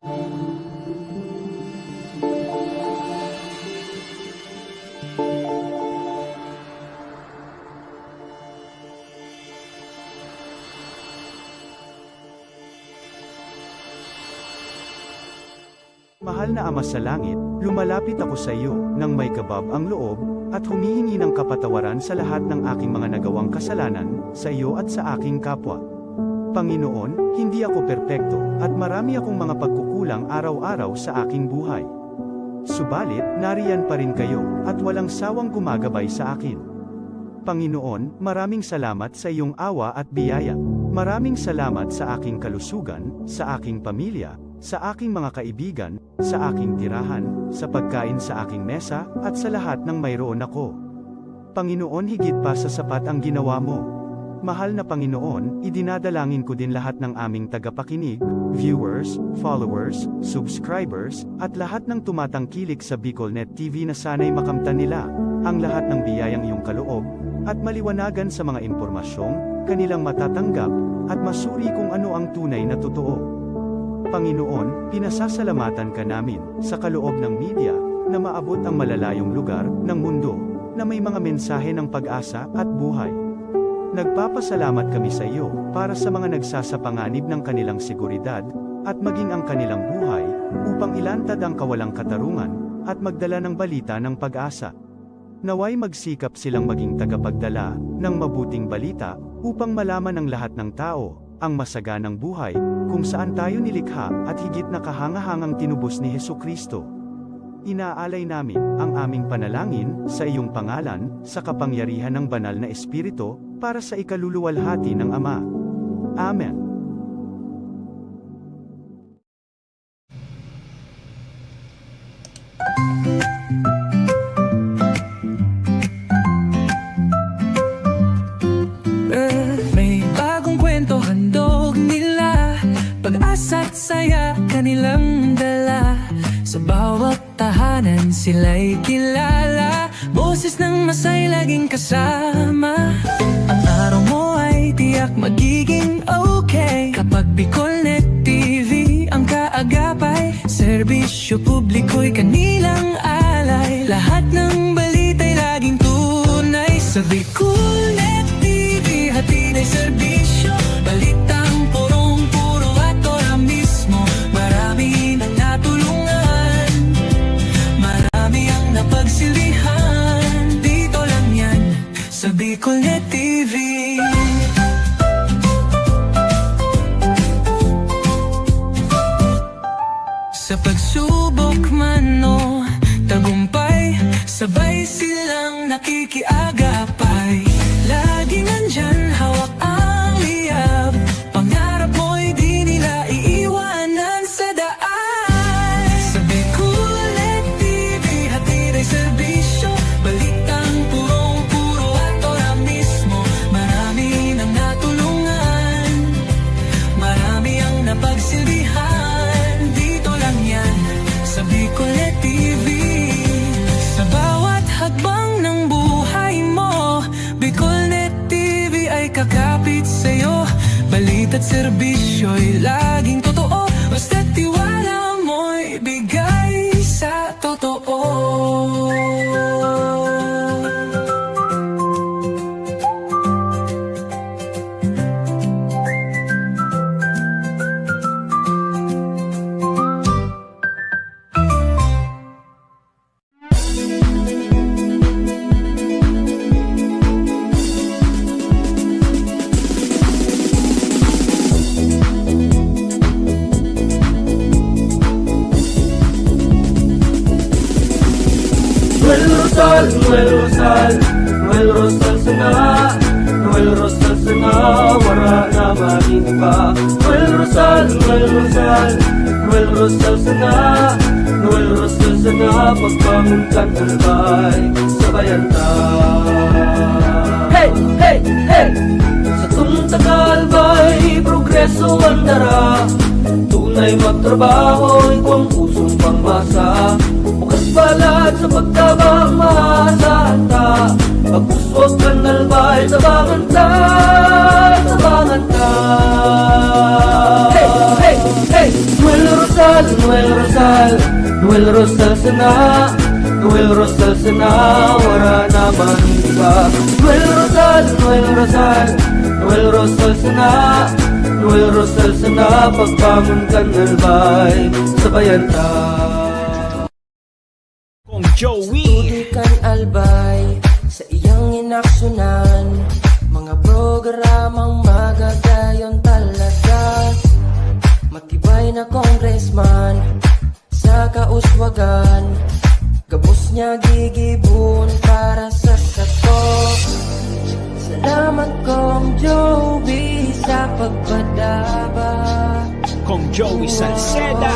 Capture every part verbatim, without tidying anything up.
Mahal na Ama sa Langit, lumalapit ako sa iyo nang may kabab ang loob, at humihingi ng kapatawaran sa lahat ng aking mga nagawang kasalanan, sa iyo at sa aking kapwa. Panginoon, hindi ako perpekto, at marami akong mga pagkukulang araw-araw sa aking buhay. Subalit, nariyan pa rin kayo, at walang sawang gumagabay sa akin. Panginoon, maraming salamat sa iyong awa at biyaya. Maraming salamat sa aking kalusugan, sa aking pamilya, sa aking mga kaibigan, sa aking tirahan, sa pagkain sa aking mesa, at sa lahat ng mayroon ako. Panginoon, higit pa sa sapat ang ginawa mo. Mahal na Panginoon, idinadalangin ko din lahat ng aming tagapakinig, viewers, followers, subscribers, at lahat ng tumatangkilik sa BicolNet T V na sana'y makamtan nila ang lahat ng biyayang iyong kaloob at maliwanagan sa mga impormasyong kanilang matatanggap at masuri kung ano ang tunay na totoo. Panginoon, pinasasalamatan ka namin sa kaloob ng media na maabot ang malalayong lugar ng mundo na may mga mensahe ng pag-asa at buhay. Nagpapasalamat kami sa iyo para sa mga nagsasapanganib ng kanilang seguridad at maging ang kanilang buhay upang ilantad ang kawalang katarungan at magdala ng balita ng pag-asa. Naway magsikap silang maging tagapagdala ng mabuting balita upang malaman ng lahat ng tao ang masaganang buhay kung saan tayo nilikha at higit na kahangahangang tinubos ni Jesu-Cristo. Inaalay namin ang aming panalangin sa iyong pangalan, sa kapangyarihan ng Banal na Espiritu, para sa ikaluluwalhati ng Ama. Amen. May bagong kwento handog nila, pag-asa't saya kanilang dala. Sa bawat tahanan sila'y kilala, boses ng masay laging kasama. Ang araw mo ay tiyak magiging okay kapag BicolNet T V ang kaagapay. Serbisyo publiko'y kanilang alay, lahat ng balita'y laging tunay. Sa BicolNet T V, hatid ay serbisyo, balitang purong-puro at ora mismo. Marami nang natulungan, marami ang napagsilbihan. Dito lang yan, sa BicolNet T V. Sa pagsubok man o tagumpay, sabay silang nakikiagapay. Laging nandyan, hawak ang liyab. Pangarap mo'y di nila iiwanan sa daan. Sa BicolNet T V, hatid ay serbisyo, balitang purong-puro at ora mismo. Marami nang natulungan, marami ang napagsilbihan. Dito lang yan, sa BicolNet T V. Sa bawat hakbang ng buhay mo, BicolNet T V ay kakapit sa'yo. Balita't serbisyo'y laging totoo, basta't tiwala mo'y bigay sa totoo. Noel Rosal, Noel Rosal, Noel Rosal sana, Noel Rosal sana, wara na magin pa. Noel Rosal, Noel Rosal, Noel Rosal sana, Noel Rosal sana, pagbangon kan albay, sabayan ta. Hey! Hey! Hey! Satong taga-albay, progreso an dara. Tunay magtrabaho, igwang pusong pangmasa. Bukas balat sa pagtabang, maasahan ta. Pag-uswag kan albay, tabangan ta, tabangan ta. Hey! Hey! Hey! Noel Rosal, Noel Rosal sana, Noel Rosal sana, wala naman iba. Noel Rosal, Noel Rosal, Noel Rosal sana, Noel Rosal sana, pagbangon kan albay, sabayan ta. Kong Joey. Tubig kan albay, sa iyang inaksyonan, mga programang magagayon talaga. Matibay na congressman, sa kauswagan, gabos niya gigibon para sa sato. Salamat, Kong Joey, sa pagpadaba. Kong Joey Salceda.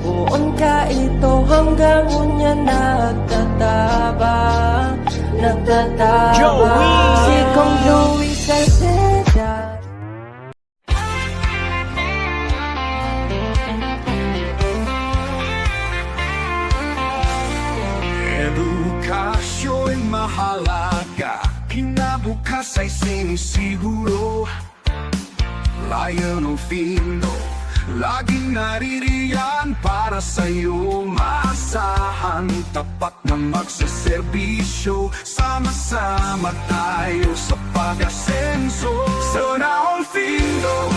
Poon ka ito hanggang unya nagtatabang, nagtatabang. Joey. Si Kong Joey Salceda. Edukasyon mahalaga, kinabukasan sinisiguro. Lion Ofindo, laging naririyan para sa'yo. Maasahan, tapat na magseserbisyo. Sama-sama tayo sa pag-asenso. Sana all Findo,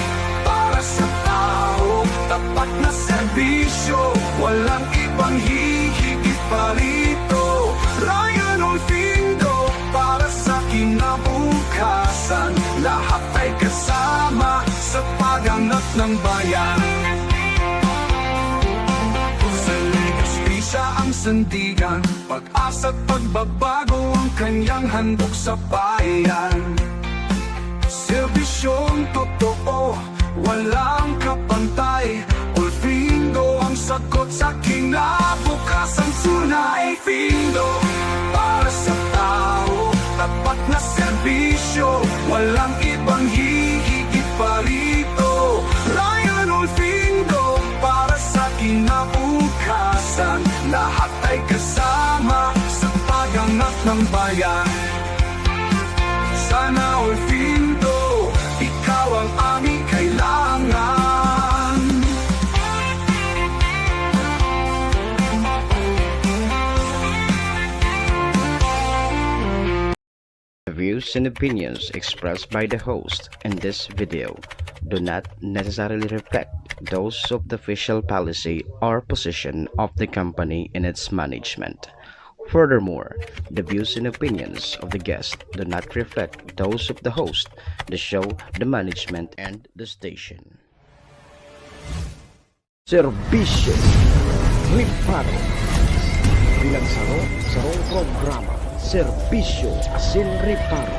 para sa tao, tapat na serbisyo, walang ibang hihigit pa rito. Lion Findo, para sa kinabukasan, lahat ay kasama sa pag-angat ng bayan. Sa Legazpi siya ang sandigan, pag-asa't pagbabago ang kanyang handog sa bayan. Serbisyong totoo, walang kapantay. All Findo ang sagot sa kinabukasan. Sana all Findo, para sa tao, tapat na serbisyo, walang ibang hihigit pa rito. Lion Findo, para sa kinabukasan, lahat ay kasama sa pag-angat ng bayan. Sana all Findo, ikaw ang aming kailangan. The views and opinions expressed by the host in this video do not necessarily reflect those of the official policy or position of the company and its management. Furthermore, the views and opinions of the guest do not reflect those of the host, the show, the management, and the station. Serbisyo, reparo. Bilang saro, sarong programa, serbisyo asin reparo.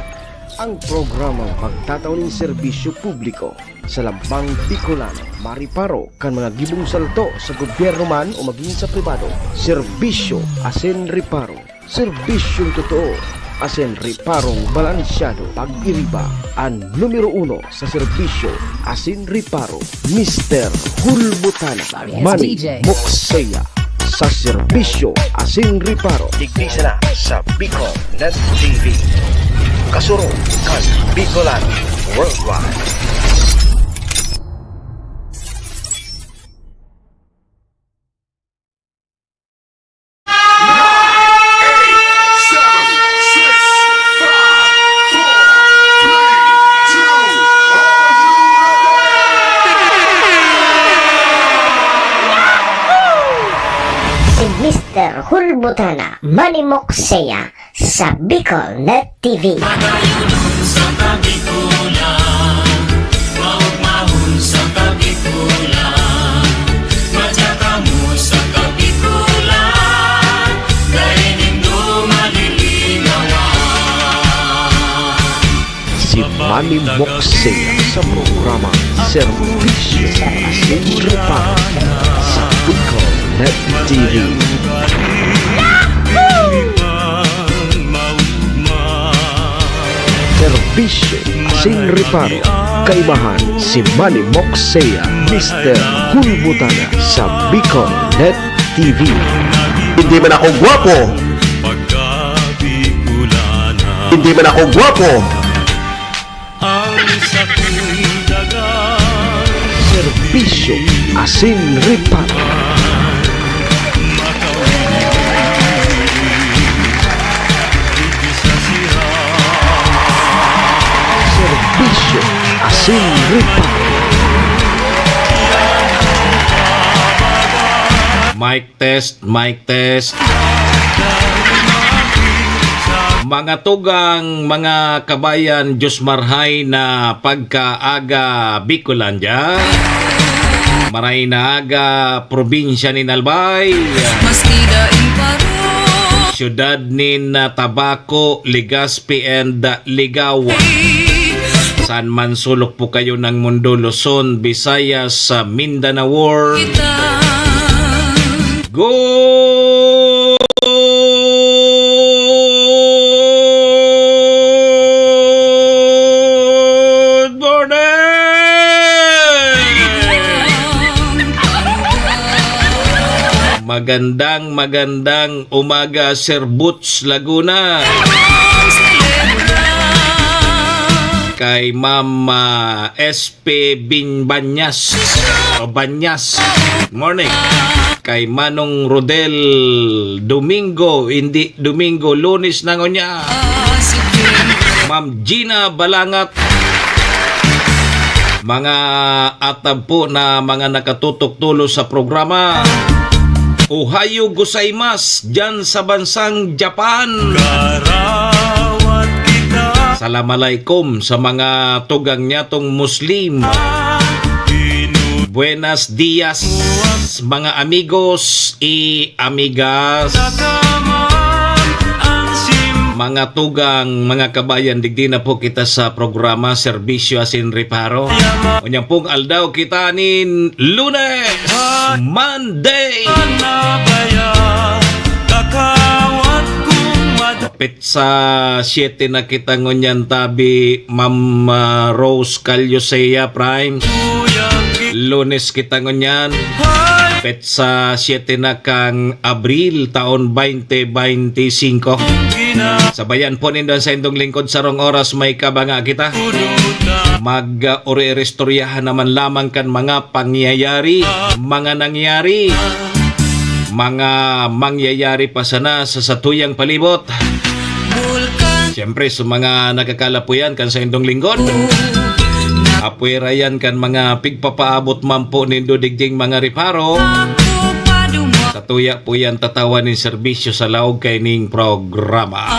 Ang programang magtatao nin serbisyo publiko sa lambang Bicolano, mareparo kan mga gibong salto sa gobyerno man o magin sa pribado. Serbisyo asin reparo. Serbisyong totoo asin reparong balansyado. Pag-iriba, an numero uno sa serbisyo asin reparo, Mister Hulbutana, Sorry, Manny D J. Mokseya, sa serbisyo asin reparo. Digdi sana sa Bicol Net T V. Kasurog kan Bicolano Worldwide. Si Mister Hulbutana, Manny Mokseya, sa Bicol Net T V. Matayon sa Kabikulan, maugmahon sa Kabikulan, madya kamo sa Kabikulan, dai nindo malilinawan. Si Manny Mokseya sa programa Serbisyo asin Reparo sa Bicol Net T V. Serbisyo asin reparo, kaibahan si Manny Mokseya, Mister Hulbutana sa Bicol Net T V. Hindi man ako gwapo. Hindi man ako gwapo. Ang sakong daga. Serbisyo Serbisyo asin reparo. Serbisyo asin reparo. Mic test, mic test. Mga tugang, mga kabayan, Diyos marhay na pagkaaga, Bicolandia. Maray na aga, probinsya nin Albay. Maski daing paro. Siyudad nin, ah, Tabaco, Legazpi and, ah, Ligao. Saan man sulok po kayo ng mundo, Luzon, Visayas, sa Mindanao World. Kita. Good morning! Magandang, magandang umaga, Sir Boots, Laguna. Kay Ma'am, ah, S P Bin Banyas. O Banyas. Good morning. Kay Manong Rodel Domingo, hindi Domingo, Lunes na ngunyan. Ma'am Gina Balangat. Mga atab po na mga nakatutok tulos sa programa. Ohayo gozaimasu, dyan sa bansang Japan. Karawat kita. Salam alaikum sa mga tugang nyatong Muslim. Buenas dias, mga amigos y amigas. Mga tugang, mga kabayan, digdi na po kita sa programa Serbisyo Asin Reparo. Unyang pong aldaw kita nin Lunes, Monday. Petsa siete na kita ngunyan, tabi, Ma'am, ah, Rose Caliosea Prime. Lunes kita ngunyan. Petsa siete na kan Abril, taon twenty twenty-five. Sabayan po nindo an saindong lingkod, sarong oras may kabanga kita. Mag, ah, uri-iristoryahan naman lamang kan mga pangyayari, mga nangyari, mga mangyayari pa sana sa satuyang palibot. Siyempre, sa mga nakakalapo yan kan saindong lingkod, apwera yan kan mga pigpapaabot man po nindo digding mga reparo. Satuya po yan tatawan nin serbisyo sa laog kaining programa.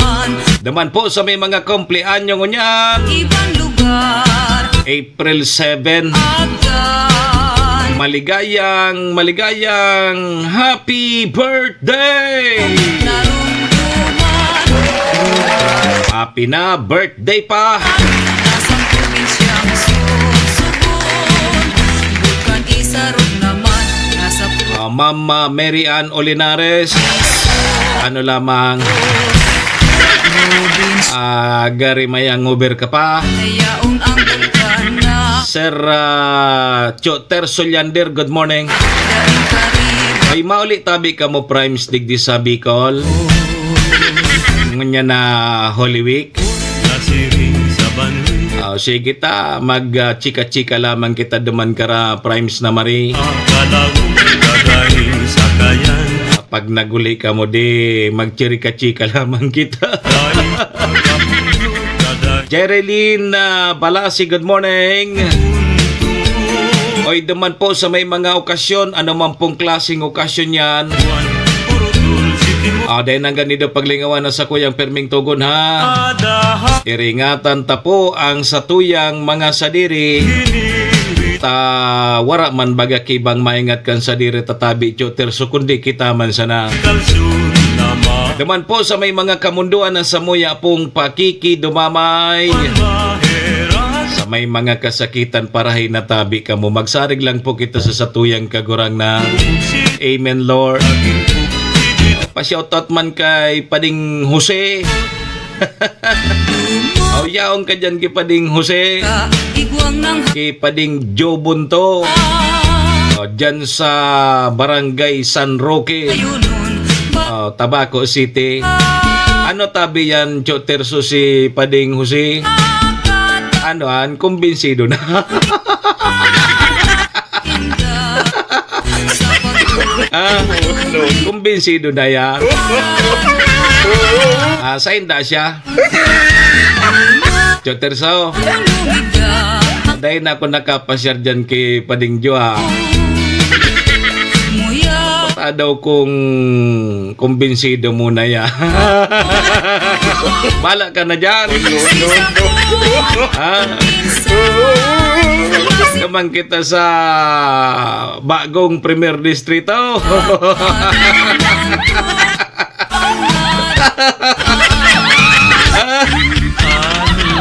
Daman po sa may mga kumpleanyo ngunyan. Ibang lugar. April seven. Agdan. Maligayang, maligayang happy birthday! Narumduman. Happy na birthday pa! Nasang probinsyang Sorsogon, Bulkan Isarog naman, nasa Ah, Ma'am, ah, Mary Ann Olinares, ano lamang, ah, gari may hangover ka pa. Sir, ah, Cho Terso Leander, good morning. Ay, mauli tabi kamo, Primes, digdi sa Bicol. Ngunyan na Holy Week. Nasiring sa banwit. Ah, sige ta, mag, ah, chika-chika lamang kita duman kara, Primes na Marie. Kalawog ka dahil sa kayan. Pag naguli ka mo, di magchirika-chika lamang kita. Dahil sa kapundok ka dahil. Jerilyn, ah, Balasi, good morning. Oy, duman po sa may mga okasyon, ano man pong klaseng okasyon yan. Ah, dahil nang ganido paglingawan na sa kuyang perming tugon, ha? Iringatan ta po ang satuyang mga sadiri. Ta, wara man baga kibang maingat kan sadiri tatabi, Choterso, kundi kita man sana. Duman po sa may mga kamundoan na samuya pong pakikidumamay. Sa may mga kasakitan, parahay na tabi kamo. Magsarig lang po kita sa satuyang Kagurangnan. Amen, Lord. Pa-shoutout man kay Pading Jose. Aw, yaon ka dyan kay Pading Jose. Ki Pading Joe Bunto. O, dyan sa Barangay San Roque. O, Tabaco City. Ano tabi yan, Choterso, si Pading Jose? Ano, an, kumbinsido na. Ah, kumbinsido na yan. Ah, sainda siya. Choterso. Dahil na ako nakapasyar dyan kay Pading Jo, ah. Baka daw kung kumbinsido muna ya. Bala ka na dyan. Ha? Naman kita sa bagong Premier Distrito.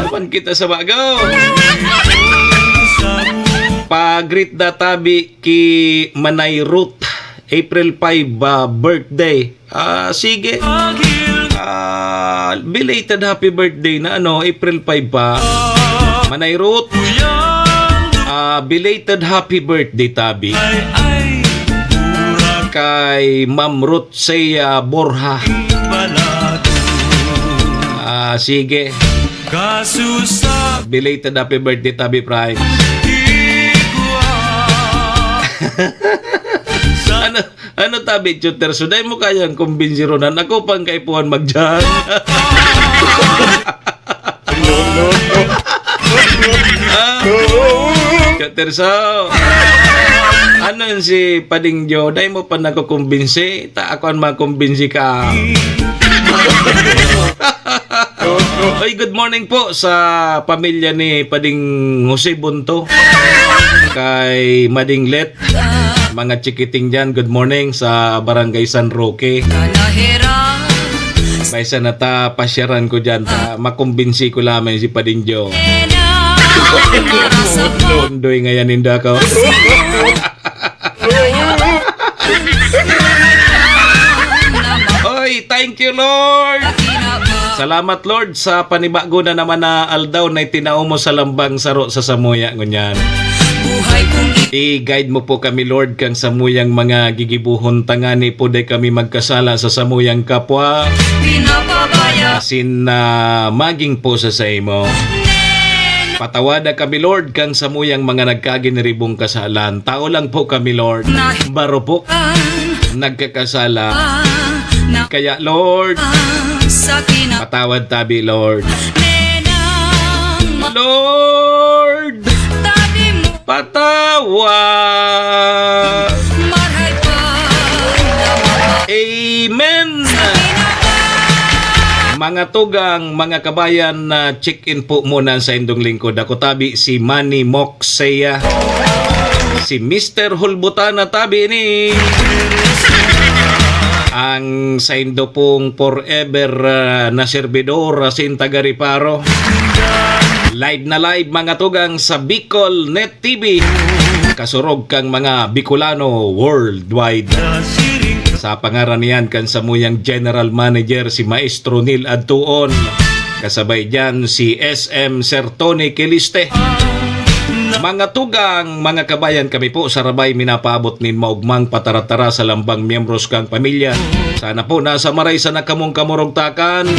Naman kita sa bago. Pa-greet da tabi ki Manay Ruth. April five, ah, birthday. Ah, sige. Ah, belated happy birthday na, ano, April five pa. Manay Ruth. Ah, belated happy birthday, tabi. Kay Ma'am Ruth Sea Borja. Ah, sige. Belated happy birthday, Tabi Prime. Ano, ano, Tabi Tutor? So, dai mo kayang kumbinsironan. Ako pang kaipuhan magdiyan. Ah, Tutor, so, ano yun si Pading Jo? Dai mo pa nakukumbinsi? Ta, ako ang makumbinsi ka. Oy, good morning po sa pamilya ni Pading Jose Bunto, kay Mading Let, mga chikiting dyan. Good morning sa Barangay San Roque. May sana ta pasyaran ko dyan, ta makumbinsi ko lamang si Pading Jo. Undoy ngayon, nindo ako. Oy, thank you, Lord. Salamat, Lord, sa panibago na naman na aldaw na itinao mo sa lambang saro sa samuya ngunyan. I-guide mo po kami, Lord, kang samuyang mga gigibohon, tangani po dai kami magkasala sa samuyang kapwa. Asin na maging po sa saimo. Patawada kami, Lord, kang samuyang mga nagkaginiribong kasalan. Tao lang po kami, Lord. Baro po nagkakasala. Kaya, Lord, patawad tabi, Lord. Lord, patawad. Amen. Mga tugang, mga kabayan, na check-in po muna sa indong lingkod. Ako tabi si Manny Moxea. Si Mister Hulbutana tabi ni ang saindo pong forever, ah, na servidor, ah, sin taga Reparo. Live na live, mga tugang, sa Bicol Net T V. Kasurog kang mga Bicolano worldwide. Sa pangaran niyan kan samuyang General Manager, si Maestro Neil Adtuon. Kasabay diyan si S M Sir Tony Quiliste. Mga tugang, mga kabayan, kami po sa Rabay minapaabot nin maugmang pataratara sa lambang miyembros kang pamilya. Sana po nasa maray sana kamong kamurugtakan.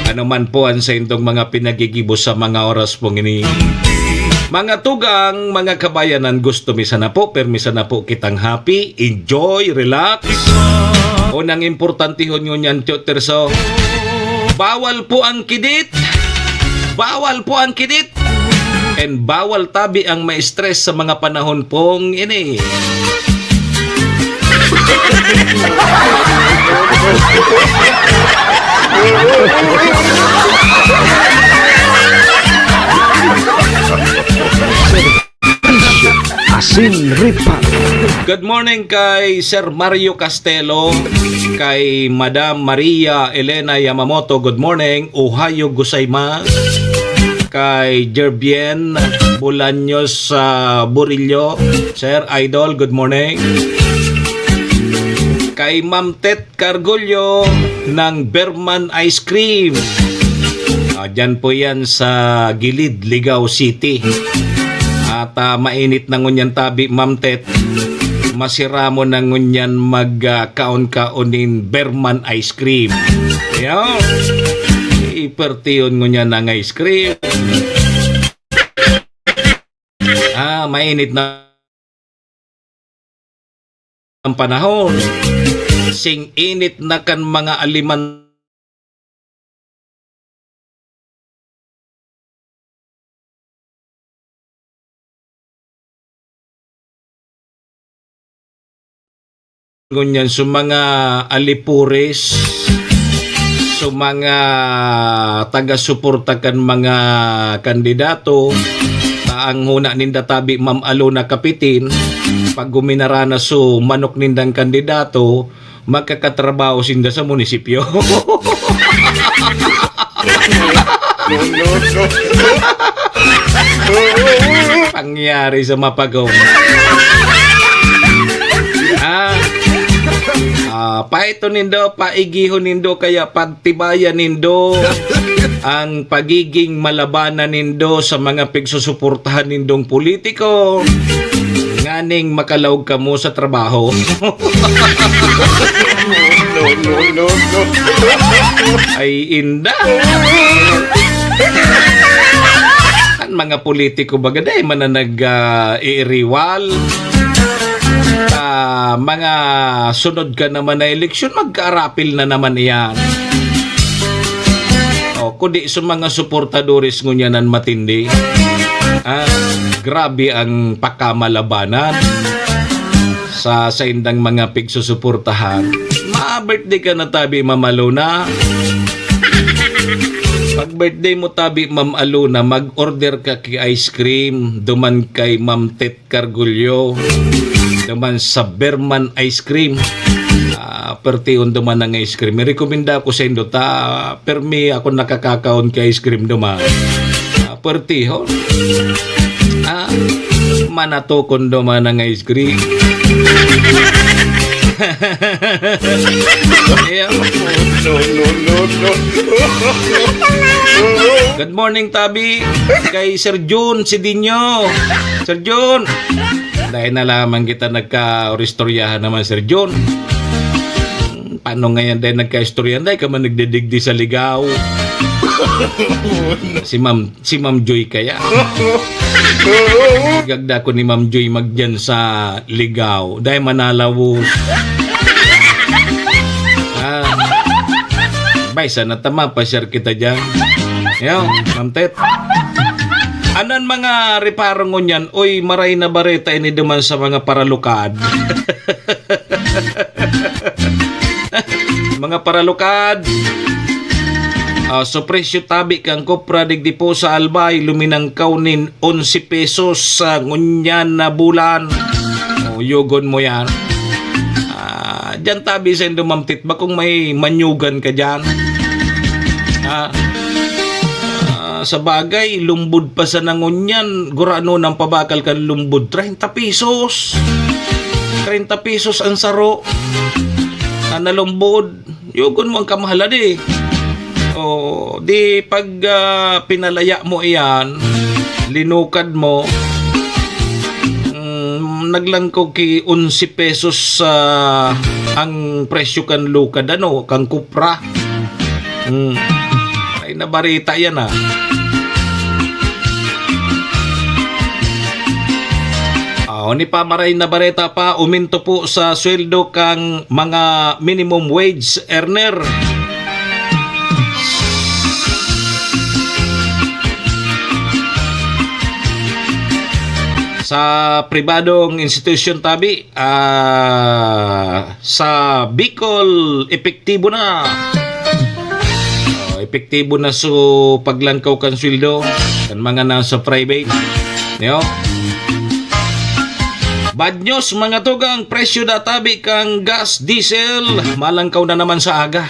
Ano man po ang saindong mga pinagigibo sa mga oras pong ini. Mga tugang, mga kabayanan, gusto mi sana po, permi sana po kitang happy, enjoy, relax. Unang importantehon ngunyan, Tio Terso, bawal po ang kidit. Bawal po ang kidit. And bawal tabi ang ma-stress sa mga panahon pong ini. Asin Ripa. Good morning kay Sir Mario Castelo, kay Madam Maria Elena Yamamoto, good morning. Ohayo gozaimasu. Kay Jervien Bolaños, ah, Burillo, Sir Idol, good morning. Kay Ma'am Tet Cargullo ng Berman Ice Cream. Ah, dyan po yan sa Gilid, Ligao City. At, ah, mainit na ngunyan tabi, Ma'am Tet. Masiramon na ngunyan mag, ah, kaon-kaon nin Berman Ice Cream. Yan. Ipertiyon ngunyan ang ice cream. Ah, mainit na. ang panahon. Sing-init na kan mga aliman ngunyan sa mga alipores, sa mga taga-suporta kan mga kandidato, ta ang huna ninda tabi, Ma'am Alona Kapitin, pag guminarana so manok nindang kandidato, makakatrabaho sinda sa munisipyo. No, no, no. Pangyari sa mapagong. Ah, ah, paito nindo, paigihon nindo, kaya pagtibayan nindo ang pagiging malabanan nindo sa mga pigsusuportahan nindong politiko, nganing makalaog kamo sa trabaho. No, no, no, no. Ay, inda. Ang mga politiko baga, dai man na nag, ah, iiriwal. Ah, mga sunod ka naman na eleksyon, magkaarapil na naman iyan. O, kundi sa mga suportadores ngunyan nan matindi. Ah, grabe ang pakamalabanan sa saindang mga pigsusuportahan. Ma-birthday ka na tabi, Ma'am Alona. Pag birthday mo tabi, Ma'am Alona, mag-order ka ki ice cream duman kay Ma'am Tet Cargullo, duman sa Berman Ice Cream. Ah, pertihon duman ang ice cream. Irekomenda ko saindo ta, permi ako nakakakaon ki ice cream duman. Ah, pertihon. Ah, manatokon duman ang ice cream. Yeah. No, no, no, no. Good morning, tabi, kay Sir Jun Sidinho. Sir Jun, dai na lamang kita nagkaoristoryahan naman, Sir Jun. Paano ngayon dai nagkaistoryahan? Dai ka man nagdidigdi sa ligaw. Si Ma'am, si Ma'am Joy kaya? Gagda ko ni Ma'am Joy magdiyan sa ligaw. Dai manalawos. Ah. Bay, sana ta mapa-share kita diyan. Yo, Ma'am Tet. Anan mga reparo ngunyan, uy, maray na bareta ini duman sa mga paralukad. Mga paralukad. Ah, so presyo tabi kan kopra digdi po sa Albay, luminangkaw nin onse pesos sa ngunyan na bulan. O, yugon mo yan. Ah, diyan tabi saindo, Ma'am Tet, bakong may manyugan ka diyan. Ah, ah, sa bagay, lumbod pa sana ngunyan, gurano nang pabakal kan lumbod, treinta pesos. Treinta pesos ang saro. Ah, na lumbod. Yugon mo ang kamahalan eh. O, di pag, ah, pinalaya mo iyan, linukad mo, mm, naglangkaw ki onse pesos, ah, ang presyo kan lukad, ano, kan kopra. Mm. Ay, na bareta yan, ah. Ah, ni pa maray na bareta pa, uminto po sa sweldo kang mga minimum wage earner. Sa pribadong institusyon tabi, ah, sa Bicol, epektibo na. Oh, epektibo na so paglangkaw kan sweldo kan mga nasa private. Yo. Bad news, mga tugang, presyo na tabi kang gas, diesel, malangkaw na naman sa aga.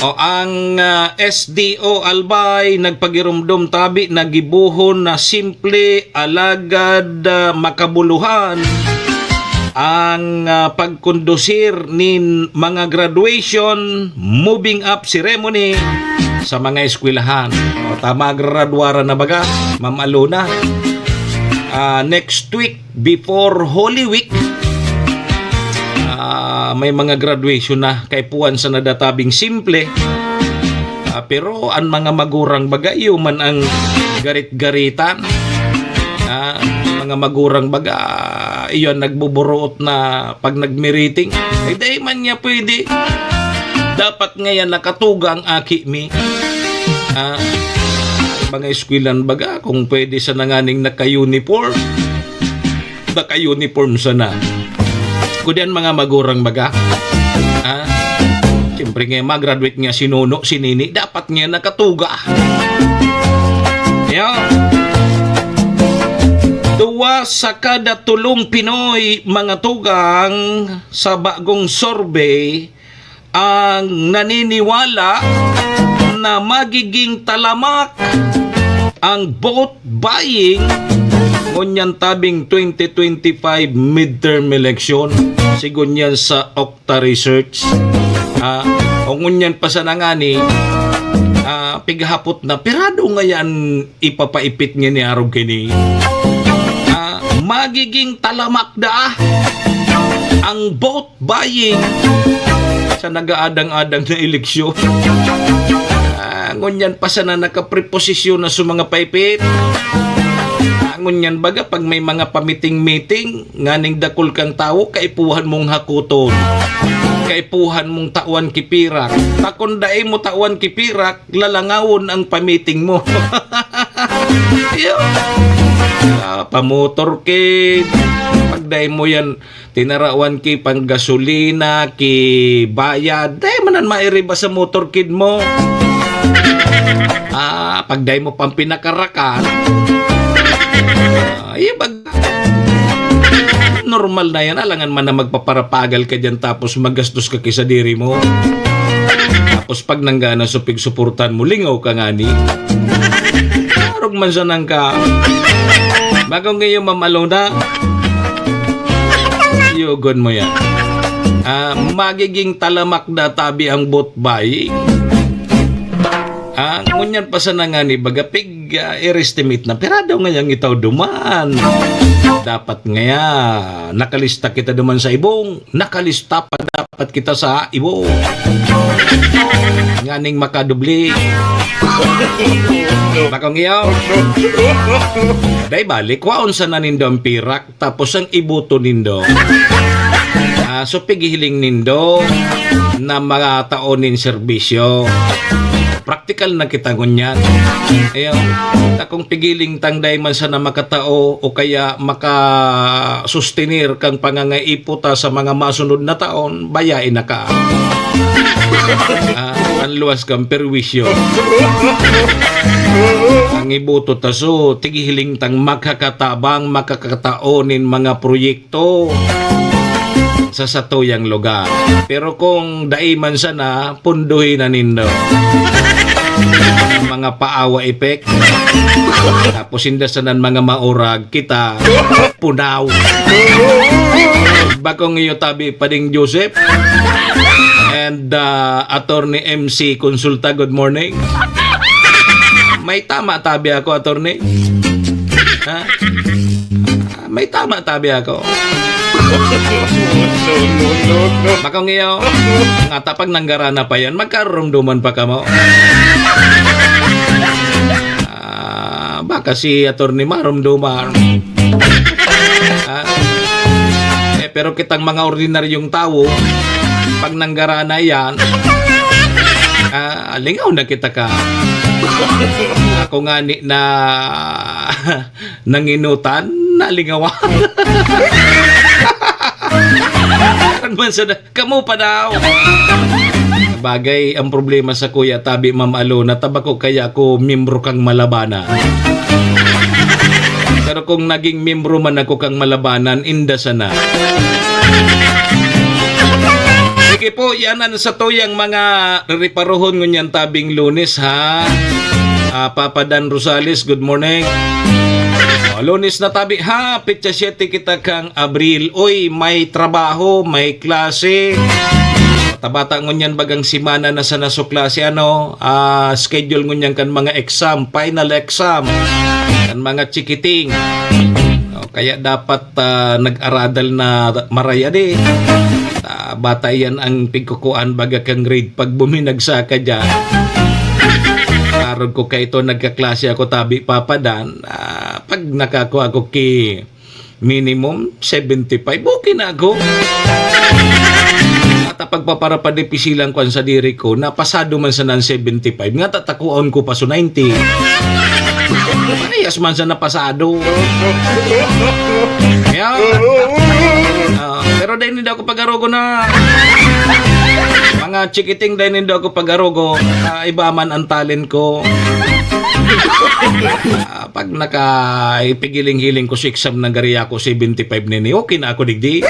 O, ang, ah, S D O Albay nagpagiromdom tabi na gibohon na simple alagad, ah, makabuluhan ang, ah, pagkondusir nin mga graduation, moving up ceremony sa mga eskwelahan. O, tama, graduaran na baga, Ma'am Alona. Ah, next week, before Holy Week, ah, may mga graduation na. Kaipuhan sa nadatabing simple. Ah, pero ang mga magurang baga, iyo man ang garit-garitan. Ah, mga magurang baga, iyon nagbuburuot na pag nagmiriting. Ay, dai man niya pwede. Dapat ngayon nakatuga ang aki mi. Ah, mga eskwelahan baga, kung pwede sa nanganing naka-uniform. Naka-uniform sana. Kudian mga magurang baga. Ah, siyempre nga, mag-graduate nga si Nono, si Nini, dapat nga nakatuga. Yo. Duwa sa kada tulong Pinoy, mga tugang, sa bagong survey, ang naniniwala na magiging talamak ang vote buying ngunyan tabing twenty twenty-five midterm election, sigon yan sa Okta Research. Ah, o ngunyan pa sana ngani, ah, pighapot na, pirado ngayan ipapaipit niya ni arog kini. Ah, magiging talamak daa ang vote buying sa nag-aadang-adang na eleksyon. Ah, ngunyan pa sana nakapreposisyon na sa mga paipit. Ah, ngunyan baga pag may mga pamiting-miting, nganing dakul kang tawo, kaipuhan mong hakoton. Kaipuhan mong tawan kipirak. Takon dai mo tawan kipirak, lalangawon ang pamiting mo. Iyo. Ah, pamotor ki, pag dai mo yan, tinarawan ki panggasolina, ki bayad, dai man an mairiba sa motor kid mo. Ah, pag dai mo pang pinakarakan, ah, iyo bag-, normal na yan. Alangan man na magpaparapagal ka dyan tapos magastos ka ki sadiri mo. Tapos pag nanggana supig suportan mo, lingaw ka ngani. Arog man sanang ka. Bakong ngayon, Ma'am Alona, yugon mo yan. Ah, magiging talamak na tabi ang vote buying. Ah, ngunyan pa sana ngani, baga pig, ah, i-estimate na. Pirado ngayang itaw duman. Dapat ngaya, nakalista kita duman sa ibong. Nakalista pa dapat kita sa ibo. Nganing makadubli. Bakong iyo. Dai balik, kwaon sana nindo ang pirak, tapos ang iboto nindo. Ah, so, pighihiling nindo na mga tao nin serbisyo. Praktikal na kita ngunyan. Ayan. Ta kung pigiling tang dai man sana makatao o kaya makasustenir kan pangangaipo ta sa mga masunod na taon, bayae na ka. Ah, an luwas kan perwisyo. Ang iboto ta, so, tighiling tang makakatabang, makakatao nin mga proyekto sa satuyang lugar. Pero kung dai man sana, punduhi na nindo. Mga paawa effect. Tapos inda sanan mga maurag, kita punaw. Bakong iyo tabi, Pading Joseph. And, uh, Attorney M C Consulta, good morning. May tama tabi ako, Attorney? Ha? May tama tabi ako. Bakong iyo, nga tapag nanggarana pa yan, magkarumduman pa kamo. Ah, baka si Attorney marumduman. Ah, eh, pero kitang mga ordinaryong tawo, pag nanggarana yan, ah, lingaw na kita ka. Ako ngani na nanginutan, nalingawan. Ano man sa da-, kamo pa daw. Bagay, ang problema sa kuya tabi, Ma'am Alona, tabako kaya ako miyembro kang Malabanan. Pero kung naging miyembro man ako kang Malabanan, inda sana. Sige po, yan ang sa tuyang mga reparohon ngunyan tabing Lunes, ha? Ah, Papa Dan Rosales, good morning. Oh, Lunes na tabi, ha? Petsa siyete kita kang Abril. Uy, may trabaho, may klase. Bata-bata ngunyan bagang semana na sana su klase, ano? Ah, schedule ngunyan kan mga exam, final exam, kan mga chikiting. O, kaya dapat, ah, nag-aradal na maraya di. Ah, bata yan ang pigkukuan baga kang grade pag buminagsa ka dyan. arog ko kaito, nagkaklase ako tabi papadan, ah, pag nakakuha ako ki minimum seventy-five, okay na ako. At pagpaparapad ni pisilang kwan sa diri ko, napasado man sana ang seventy-five, nga tatakuan ko pa so ninety. Parehas man sa napasado. Kaya, ah, pero dahil hindi ako pag-arogo na. Mga chikiting, dahil hindi ako pag-arogo, ah, iba man ang talent ko. Ah, pag naka-, ipigiling-hiling ko si exam ng gari ako, seventy-five nini, okay na ako, digdi.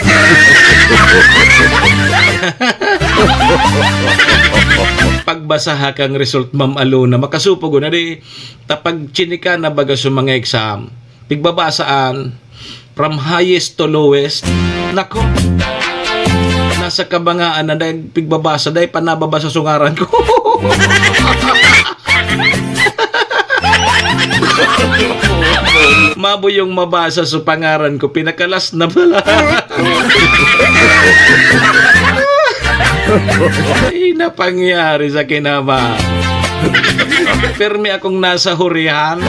Pagbasaha kang result, Ma'am Alona, makasupo ko na di. Tapag chinika na baga sa mga exam, pigbabasaan, from highest to lowest. Nako, nasa kabangaan na dahil pigbabasa, dahil panababasa sungaran ko. Mabo yung mabasa sa pangaran ko, pinakalas na pala. Ay, napangyari sa kinaba. Permi akong nasa hurihan.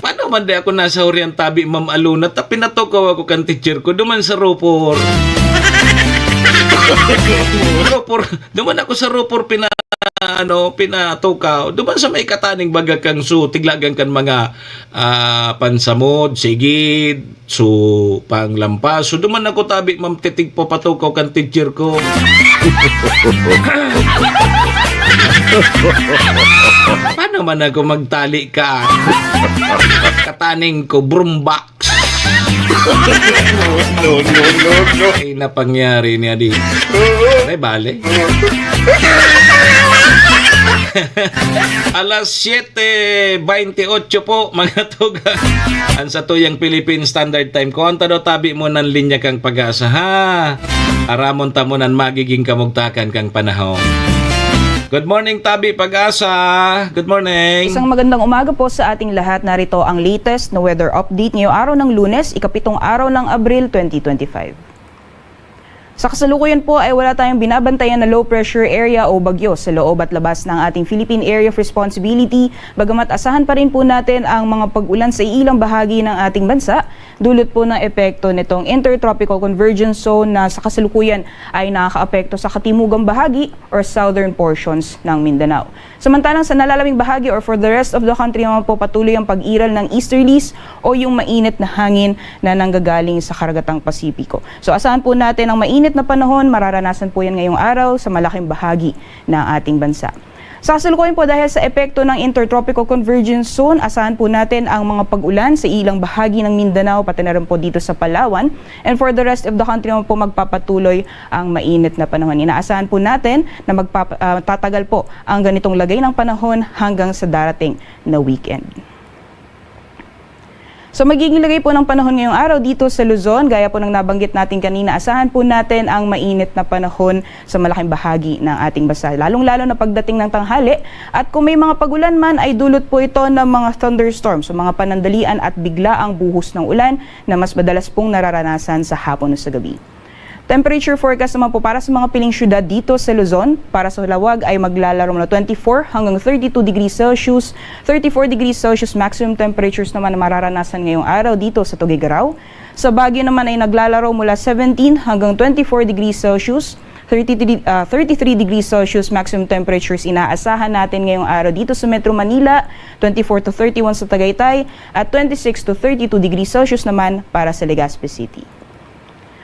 Paano man di ako nasa hurihan, tabi, Ma'am Alona? Ta pinatukaw ako kan teacher ko, duman sa Ropor. Ropor, duman ako sa Ropor, pina-, ano, pinatukaw. Duman sa may kataning baga kang su, tiglagan kan mga, ah, pansamod, sigid, su, panglampas. So, duman ako tabi, Ma'am, titig papatukaw kan teacher ko. Paano man ako magtali ka? Kataning ko, broombox. No, no, no, no. Ay, napangyari niya di. Ay, bale. Alas siyete baynte otso po, mga tugang. Ang sa tuyang Philippine Standard Time. Kung ang tado tabi mo ng linya kang pag-asa, ha? Aramon ta mo nan magiging kamugtakan kang panahon. Good morning, Tabi Pag-asa. Good morning. Isang magandang umaga po sa ating lahat. Narito ang latest na weather update ngayong araw ng Lunes, ikapitong araw ng Abril, twenty twenty-five. Sa kasalukuyan po ay wala tayong binabantayan na low pressure area o bagyo sa loob at labas ng ating Philippine Area of Responsibility, bagamat asahan pa rin po natin ang mga pag-ulan sa iilang bahagi ng ating bansa, dulot po ng epekto nitong Intertropical Convergence Zone na sa kasalukuyan ay nakakaapekto sa katimugang bahagi or southern portions ng Mindanao. Samantalang sa nalalamig bahagi or for the rest of the country naman po, patuloy ang pag-iral ng easterlies o yung mainit na hangin na nanggagaling sa Karagatang Pasipiko. So, asahan po natin ang mainit na panahon, mararanasan po yan ngayong araw sa malaking bahagi ng ating bansa. Sa kasalukuyan po, dahil sa epekto ng Intertropical Convergence Zone, asahan po natin ang mga pag-ulan sa ilang bahagi ng Mindanao, pati na rin po dito sa Palawan. And for the rest of the country naman po, magpapatuloy ang mainit na panahon. Inaasahan po natin na magpapa-, ah, tatagal po ang ganitong lagay ng panahon hanggang sa darating na weekend. So, magiging lagay po ng panahon ngayong araw dito sa Luzon, gaya po ng nabanggit natin kanina, asahan po natin ang mainit na panahon sa malaking bahagi ng ating bansa, lalong-lalo na pagdating ng tanghali. At kung may mga pag-ulan man, ay dulot po ito ng mga thunderstorms o mga panandalian at biglaang buhos ng ulan na mas madalas pong nararanasan sa hapon o sa gabi. Temperature forecast naman po para sa mga piling syudad dito sa Luzon, para sa Laoag ay maglalaro mula twenty-four hanggang thirty-two degrees Celsius, thirty-four degrees Celsius maximum temperatures naman na mararanasan ngayong araw dito sa Tuguegarao. Sa Baguio naman ay naglalaro mula seventeen hanggang twenty-four degrees Celsius, thirty-three, ah, thirty-three degrees Celsius maximum temperatures inaasahan natin ngayong araw dito sa Metro Manila, twenty-four to thirty-one sa Tagaytay, at twenty-six to thirty-two degrees Celsius naman para sa Legazpi City.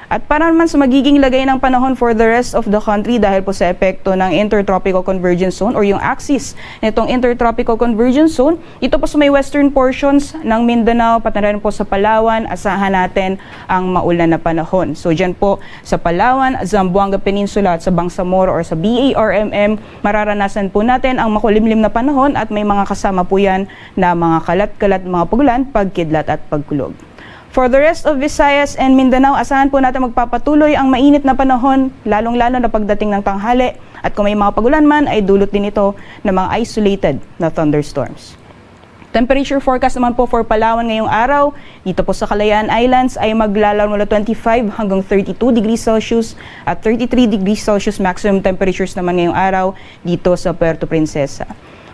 At para naman sa magiging lagay ng panahon for the rest of the country dahil po sa epekto ng Intertropical Convergence Zone or yung axis nitong Intertropical Convergence Zone, ito po sa may western portions ng Mindanao, pati na rin po sa Palawan, asahan natin ang maulan na panahon. So, dyan po sa Palawan, Zamboanga Peninsula at sa Bangsamoro or sa B A R M M, mararanasan po natin ang makulimlim na panahon at may mga kasama po yan na mga kalat-kalat, mga pagulan, pagkidlat at pagkulog. For the rest of Visayas and Mindanao, asahan po natin magpapatuloy ang mainit na panahon, lalong-lalo na pagdating ng tanghali. At kung may mga pagulan man, ay dulot din ito ng mga isolated na thunderstorms. Temperature forecast naman po for Palawan ngayong araw, dito po sa Kalayaan Islands ay maglalaro mula twenty-five hanggang thirty-two degrees Celsius at thirty-three degrees Celsius maximum temperatures naman ngayong araw dito sa Puerto Princesa.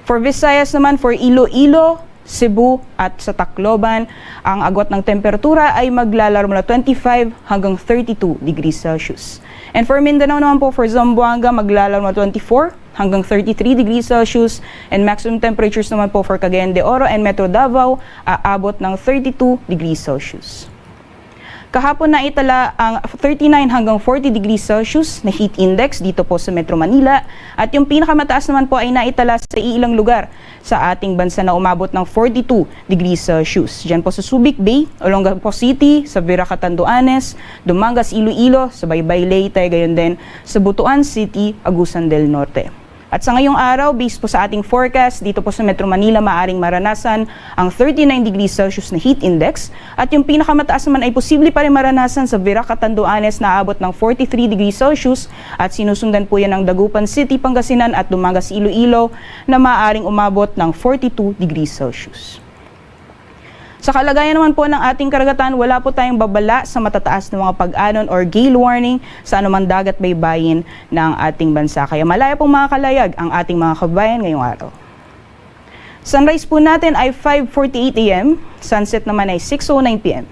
For Visayas naman, for Iloilo, Cebu at sa Tacloban, ang agwat ng temperatura ay maglalaro mula twenty-five hanggang thirty-two degrees Celsius. And for Mindanao naman po, for Zamboanga, maglalaro mula twenty-four hanggang thirty-three degrees Celsius. And maximum temperatures naman po for Cagayan de Oro and Metro Davao, aabot ng thirty-two degrees Celsius. Kahapon naitala ang thirty-nine hanggang forty degrees Celsius na heat index dito po sa Metro Manila, at yung pinakamataas naman po ay naitala sa iilang lugar sa ating bansa na umabot ng forty-two degrees Celsius. Diyan po sa Subic Bay, Olongapo City, sa Vera, Catanduanes, Dumangas, Iloilo, sa Baybay, Leyte, gayon din sa Butuan City, Agusan del Norte. At sa ngayong araw, based po sa ating forecast, dito po sa Metro Manila, maaring maranasan ang thirty-nine degrees Celsius na heat index, at yung pinakamataas naman ay posible pa rin maranasan sa Vera, Catanduanes, na aabot ng forty-three degrees Celsius, at sinusundan po yan ng Dagupan City, Pangasinan at Dumangas, Iloilo, na maaaring umabot ng forty-two degrees Celsius. Sa kalagayan naman po ng ating karagatan, wala po tayong babala sa matataas na mga pag-anon or gale warning sa anumang dagat baybayin ng ating bansa. Kaya malaya pong makakalayag ang ating mga kabayan ngayong araw. Sunrise po natin ay five forty-eight a m, sunset naman ay six oh nine p m.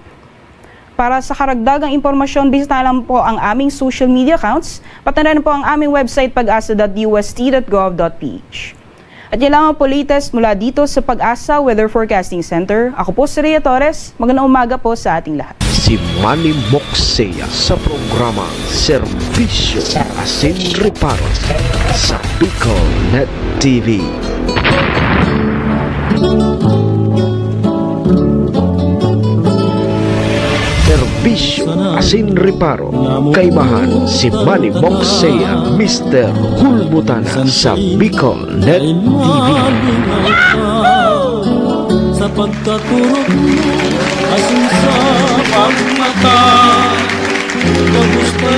Para sa karagdagang impormasyon, bisitahin lang po ang aming social media accounts, pati na rin po ang aming website, pagasa dot D O S T dot gov dot P H. At yan lamang po latest mula dito sa Pag-asa Weather Forecasting Center. Ako po si Rhea Torres. Magandang umaga po sa ating lahat. Si Manny Moxea sa programa Serbisyo Asin Reparo sa Bicol Net T V. Serbisyo Asin Reparo, kaibahan si Manny Moxea, Mister Hulbutana sa Bicol Net T V. Sa pagkaturog mo, asin sa pagmata, kamusta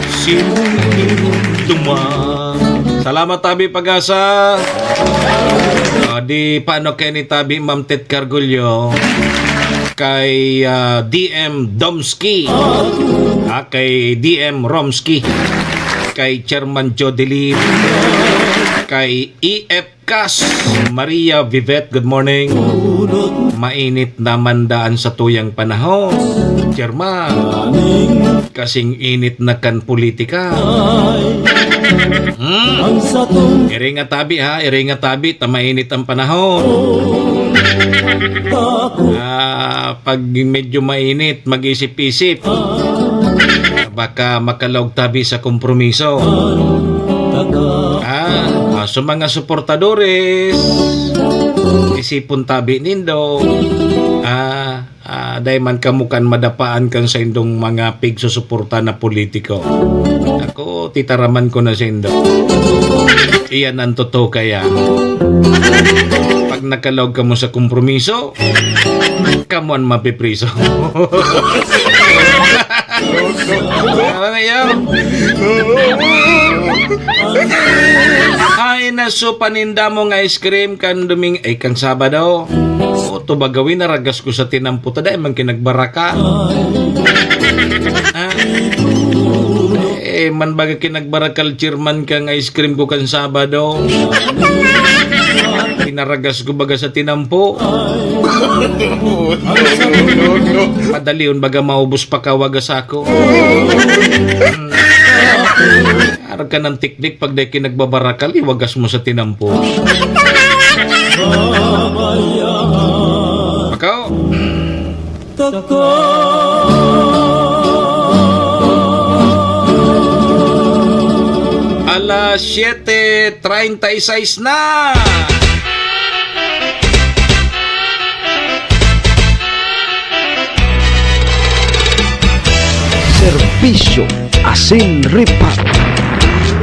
si Mundo man? Salamat, Tabi Pag-asa. Ah, di paano kaya ni Tabi Ma'am Tet Cargullo? Kay, ah, D M Domski. Ah, kay D M Romski. Kay Chairman Jodeline. Kay E F Kas, Maria Vivette, good morning. Mainit naman daan sa tuyang panahon, Chairman. Kasing init na kan politika. Hmm. Iringa tabi ha, iringa tabi, ta mainit ang panahon. Ah, pag medyo mainit, mag-isip-isip. Baka makalaog tabi sa kompromiso. Ah, ah, so mga suportadores, isipon tabi nindo. Ah, ah, dai man kamo kan madapaan kan saindong mga pigsusuporta na politiko. Ako, titaraman ko na saindo. Iyan ang totoo kaya. Pag nakalaog kamo sa kompromiso, kamo ang mapipriso. Ano na yun? Ay, naso, paninda mong ice cream kan Doming-, ay, kan Sabado. O, to ba gawin, naragas ko sa tinampo, ta dai man kinagbaraka. Ah. Eh, man baga kinagbarakal, Chairman, kang ice cream ko kan Sabado. Pinaragas ko baga sa tinampo. Padalion baga maubos pa kawagas ako. Arag ka ng teknik pag dai kinagbabarakal, iwagas mo sa tinampo. Makaw. Alas siete treinta y seis na. Serbisyo asin reparo.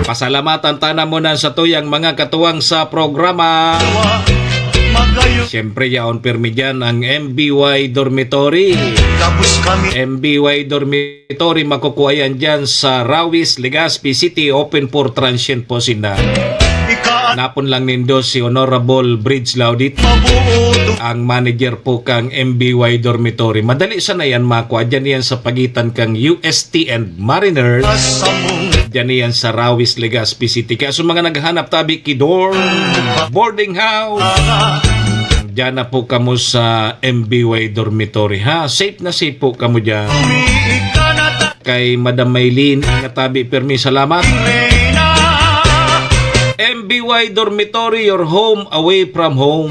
Pasalamatan ta na muna sa tuyang mga katuwang sa programa. Siyempre, yaon pirmi dyan ang M B Y Dormitory. M B Y Dormitory, makukuha yan dyan sa Rawis, Legazpi City, open for transient po sinda. Napon lang nindo si Honorable Bridge Laudit, ang manager po kang M B Y Dormitory. Madali sana yan makwa. Dyan yan sa pagitan kang U S T and Mariners. Diyan yan sa Rawis, Legazpi City. Kaya sa mga naghahanap tabi ki dorm, boarding house, diyan na po kamo sa M B Y Dormitory, ha? Safe na safe po kamo diyan. Kay Madam Maylin, ingat tabi, permi, salamat. M B Y Dormitory, your home away from home.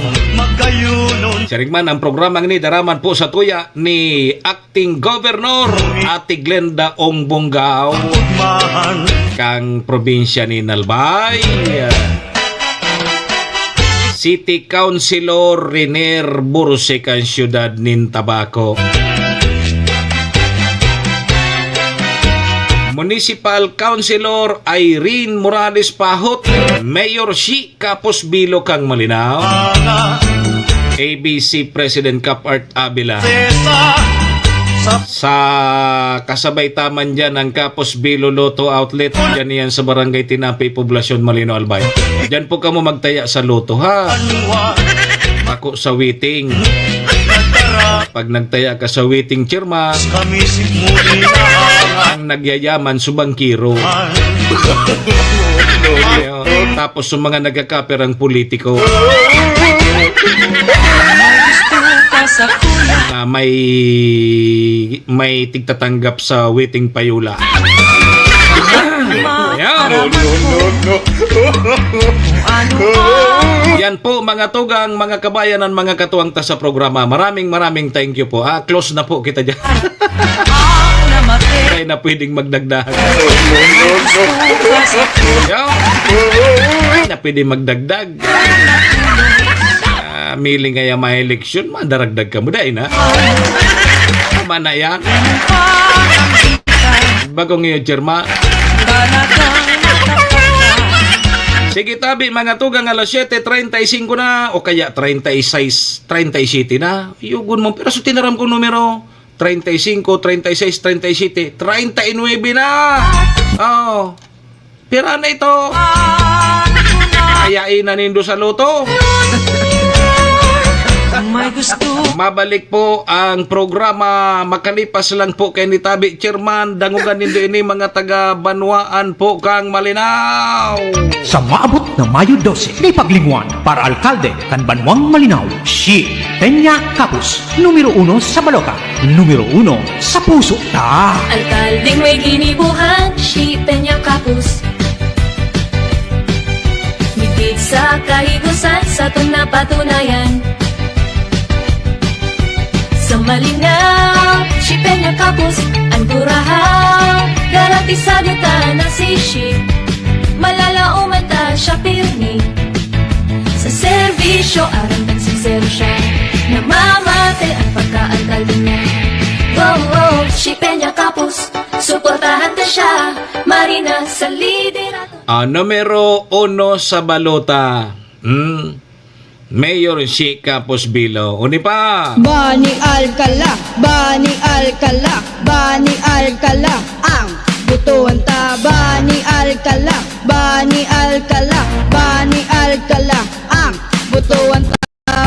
Siring man, ang programang ini daraman po sa tuya ni Acting Governor Ate Glenda Ong Bongao, kan probinsya nin Albay. City Councilor Riner Burse, kan siyudad nin Tabaco. Municipal Councilor Irene Morales Pahot, Mayor Shi Capos Bilo kang Malinao, A B C President Cap Art Avila. Sa kasabay ta man diyan ang Capos Bilo Lotto Outlet. Diyan yan sa Barangay Tinapay, Poblacion Malinao, Albay. Diyan po kamo magtaya sa lotto, ha? Ako sa waiting. Pag nagtaya ka sa waiting, chairman, ang nagyayaman, subangkiro. Tapos yung mga nagkakaper ang politiko na may, may tigtatanggap sa waiting payola. Yan. Yan po, mga tugang, mga kabayan, ang mga katuwang ta sa programa. Maraming, maraming thank you po. Ah, close na po kita dyan. Ay, na pwedeng magdagdag. Yo. Ay, na pwedeng magdagdag. Ah, miling kaya may eleksyon, madaragdag ka mo, dai na. Tama na yan. Bagong iyo, Jerma. Sige, tabi, mga tugang, alas siyete treinta y cinco na, o kaya treinta y seis, treinta y siete na. Yugon mo, pero sa tinaram kong numero, treinta y cinco, treinta y seis, treinta y siete, treinta y nuebe na. Oh. Pira na ito? Kaya ina nindo sa loto. May gusto. Mabalik po ang programa. Makalipas lang po kay ni Tabi Chairman. Dangogan nindo ini, mga taga Banwaan po kang Malinao. Sa maabot na Mayo dose, di paglingwan, para alkalde kan Banwang Malinao, si Peña Capus, numero uno sa balota, numero uno sa puso ta. Alkaldeng may ginibohan, si Peña Capus. Midid sa kahigosan, satong napatunayan. Sa Malinao, si Peña Capus, ang kurahaw, garantisado ta na si Shi. Malalaoman ta siya pirmi. Sa serbisyo, aram kan sinsero siya. Namamatay ang pagka-alkalde niya. Go, go, si Peña Capus, suportahan ta siya. Marina sa liderato. Ah, numero uno sa balota. Hmm. Mayor si Capus Bilo. Uni pa. Bani Alcala, Bani Alcala, Bani Alcala ang botohan ta. Bani Alcala, Bani Alcala, Bani Alcala ang botohan ta.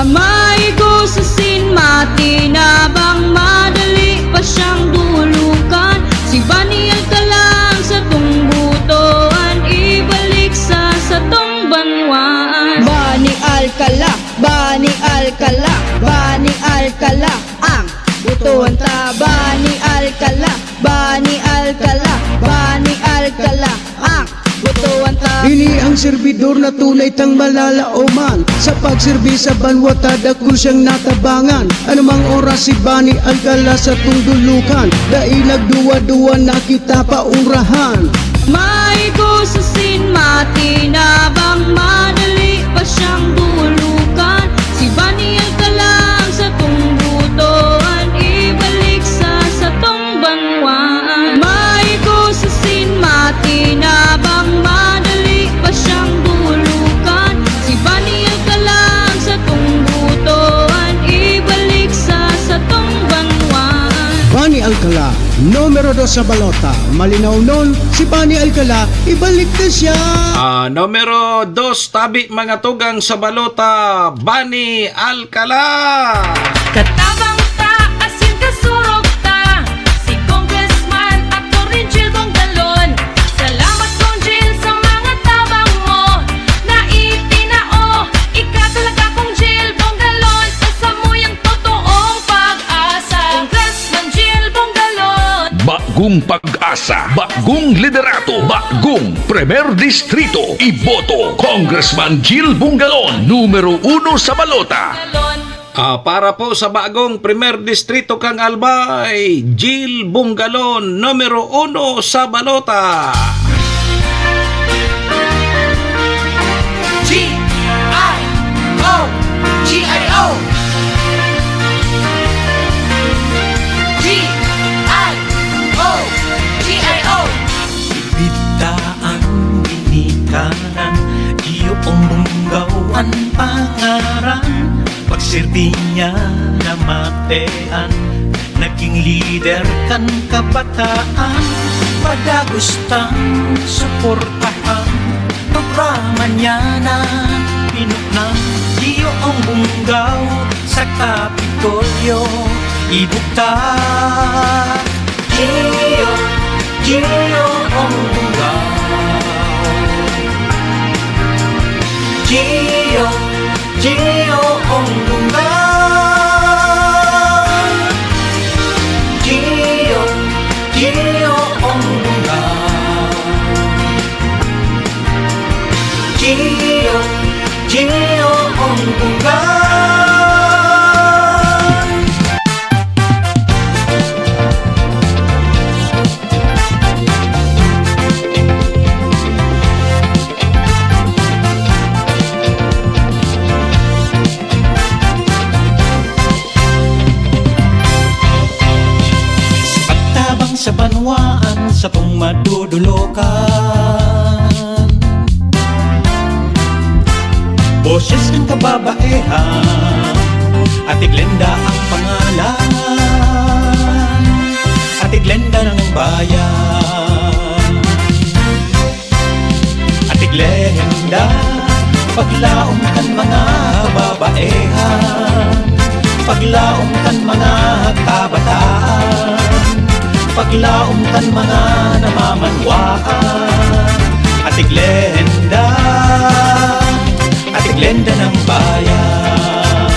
Maigo sa sinmati na bang madali pa siyang dulukan. Si Bani Alcala ang satong botohan, ibalik sa satong banwaan. Bani Alcala, Bani Alcala, Bani Alcala ang botohan ta. Bani Alcala, Bani Alcala, Bani Alcala ang botohan ta. Ini ang serbidor na tunay tang malalaoman. Sa pagserbi sa banwa ta, dakul siyang natabangan. Anumang oras si Bani Alcala satong dulukan. Dai nagduwa-duwa na kita paurahan. Maigo sa sinmati na bang madali pa siyang dulukan. Si Bani Alcala ang satong botohan, ibalik sa satong banwaan. Maigo sa sinmati na bang madali pa siyang dulukan. Si Bani Alcala ang satong botohan, ibalik sa satong banwaan. Bani Alcala, numero dos sa balota. Malinao nun, si Bani Alcala, ibalik na siya. Ah, numero dos, tabi, mga tugang sa balota, Bani Alcala. Katabang ta, asin kasurog ta, si Congressman Attorney Jill Bongalon. Salamat Bagong pag-asa, bagong liderato, bagong Primer Distrito. Iboto, Congressman Jil Bungalon, numero uno sa balota. Ah, para po sa bagong Primer Distrito kan Albay, Jil Bungalon, numero uno sa balota. G I O, G I O. G I O, G I O. Bitaang ginikanan, iyo ang Bungaw an pangaran. Pagsirti niya namatean, naging lider kan kabataan. Padagos tang suportahan, programa niya na pinuknang. Iyo ang Bungaw sa Kapitolyo, ibugtak. Gio, Gio ang Bungaw. Gio, Gio ang Bungaw. Gio, Gio ang Bungaw. Gio, Gio ang Bungaw. Sa pagtabang sa banwaan, satong madudulokan. Boses ng kababaehan, Ate Glenda ang pangalan. Ate Glenda ng bayan. Ate Glenda, paglaom kan mga babaehan, paglaom kan mga kabataan, paglaom kan mga namamanwaan. Ate Glenda, Ate Glenda ng bayan.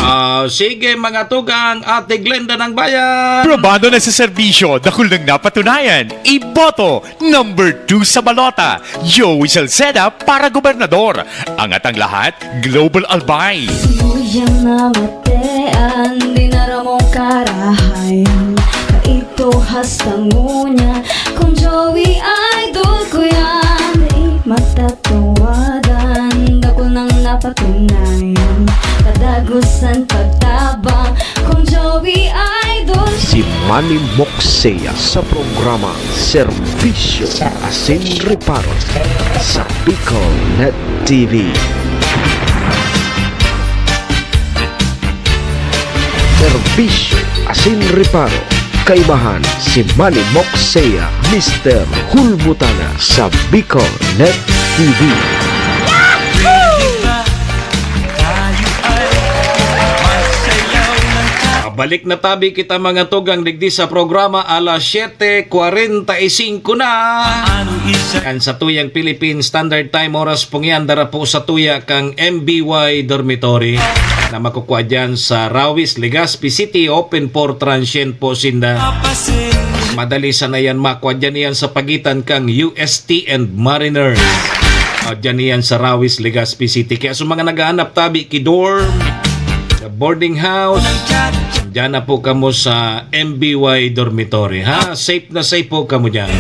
Ah, sige, mga tugang, Ate Glenda ng bayan. Probado na sa serbisyo, dakul nang napatunayan. Iboto, number two sa balota, Joey Salceda para gobernador. Angat ang lahat, Global Albay. Suyang namatean, di na ramong karahayan. Kaito hasta ngunyan, kung Joey idol ko yan, di matatawadan. Dakul nang napatunayan, kadagosan pagtabang, kung Joey idol. Si Manny Moxea sa programa Serbisyo asin Reparo sa Bicol Net T V. Serbisyo asin Reparo, kaibahan si Manny Moxea, Mister Hulbutana sa Bicol Net T V. Balik na tabi kita, mga tugang, digdi sa programa alas siyete kwarenta y singko na. Kan satuyang Philippine Standard Time, oras pong yan, dara po satuya kang M B Y Dormitory na makukua dyan sa Rawis, Legazpi City. Open for transient po sinda. Madali sana yan makua dyan, yan sa pagitan kang U S T and Mariners. Ah, dyan yan sa Rawis, Legazpi City. Kaya sa mga naghahanap tabi ki dorm, sa boarding house, dyan na po kamo sa M B Y Dormitory, ha? Safe na safe po kamo dyan.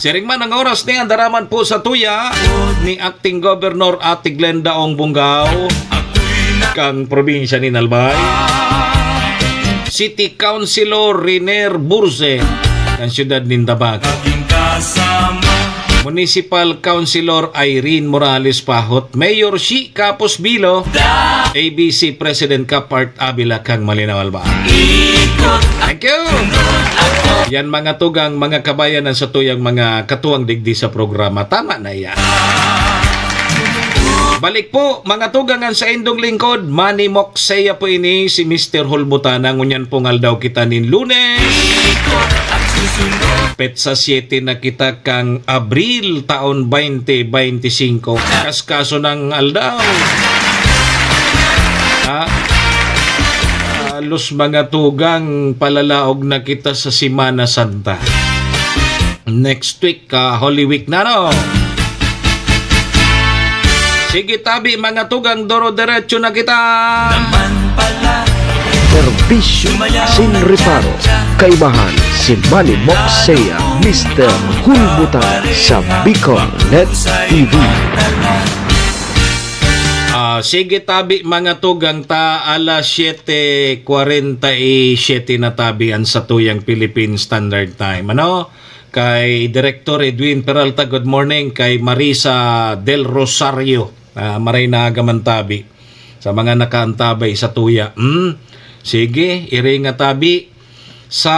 Siring man ang oras niyan, daraman po sa tuya ni Acting Governor Ate Glenda Ong Bungaw, kang probinsya nin Albay. City Councilor Riner Burse, kan siyudad nin Dabaco. Municipal Councilor Irene Morales Pahot, Mayor Shi Kapos Bilo, A B C President Kapart Avila kang Malinao, Albay. Thank you! Yan, mga tugang, mga kabayan, ang satuyang mga katuwang digdi sa programa. Tama na yan. Balik po, mga tugang, ang saindong lingkod, Manny Moxea po ini, si Mister Hulbutana. Ngunyan pong aldaw kita nin Lunes. Petsa siyete na kita kang Abril, taon twenty twenty-five. Kaskaso ng aldaw. Ha? Halos mga tugang palalaog na kita sa Semana Santa. Next week, ah, Holy Week na, no? Sige, tabi, mga tugang, doro-derecho na kita. Serbisyo asin reparo. Kaibahan si Manny Moksea, Mister Hulbutan sa Bicol Net T V. Ah, sige, tabi, mga tugang, ta alas siyete kwarenta y siyete na, tabi, an satuyang Philippine Standard Time. Ano? Kay Director Edwin Peralta, good morning. Kay Marisa Del Rosario, ah, maray na aga man, tabi. Sa mga nakaantabay sa tuya. Hmm? Sige, iri nga, tabi. Sa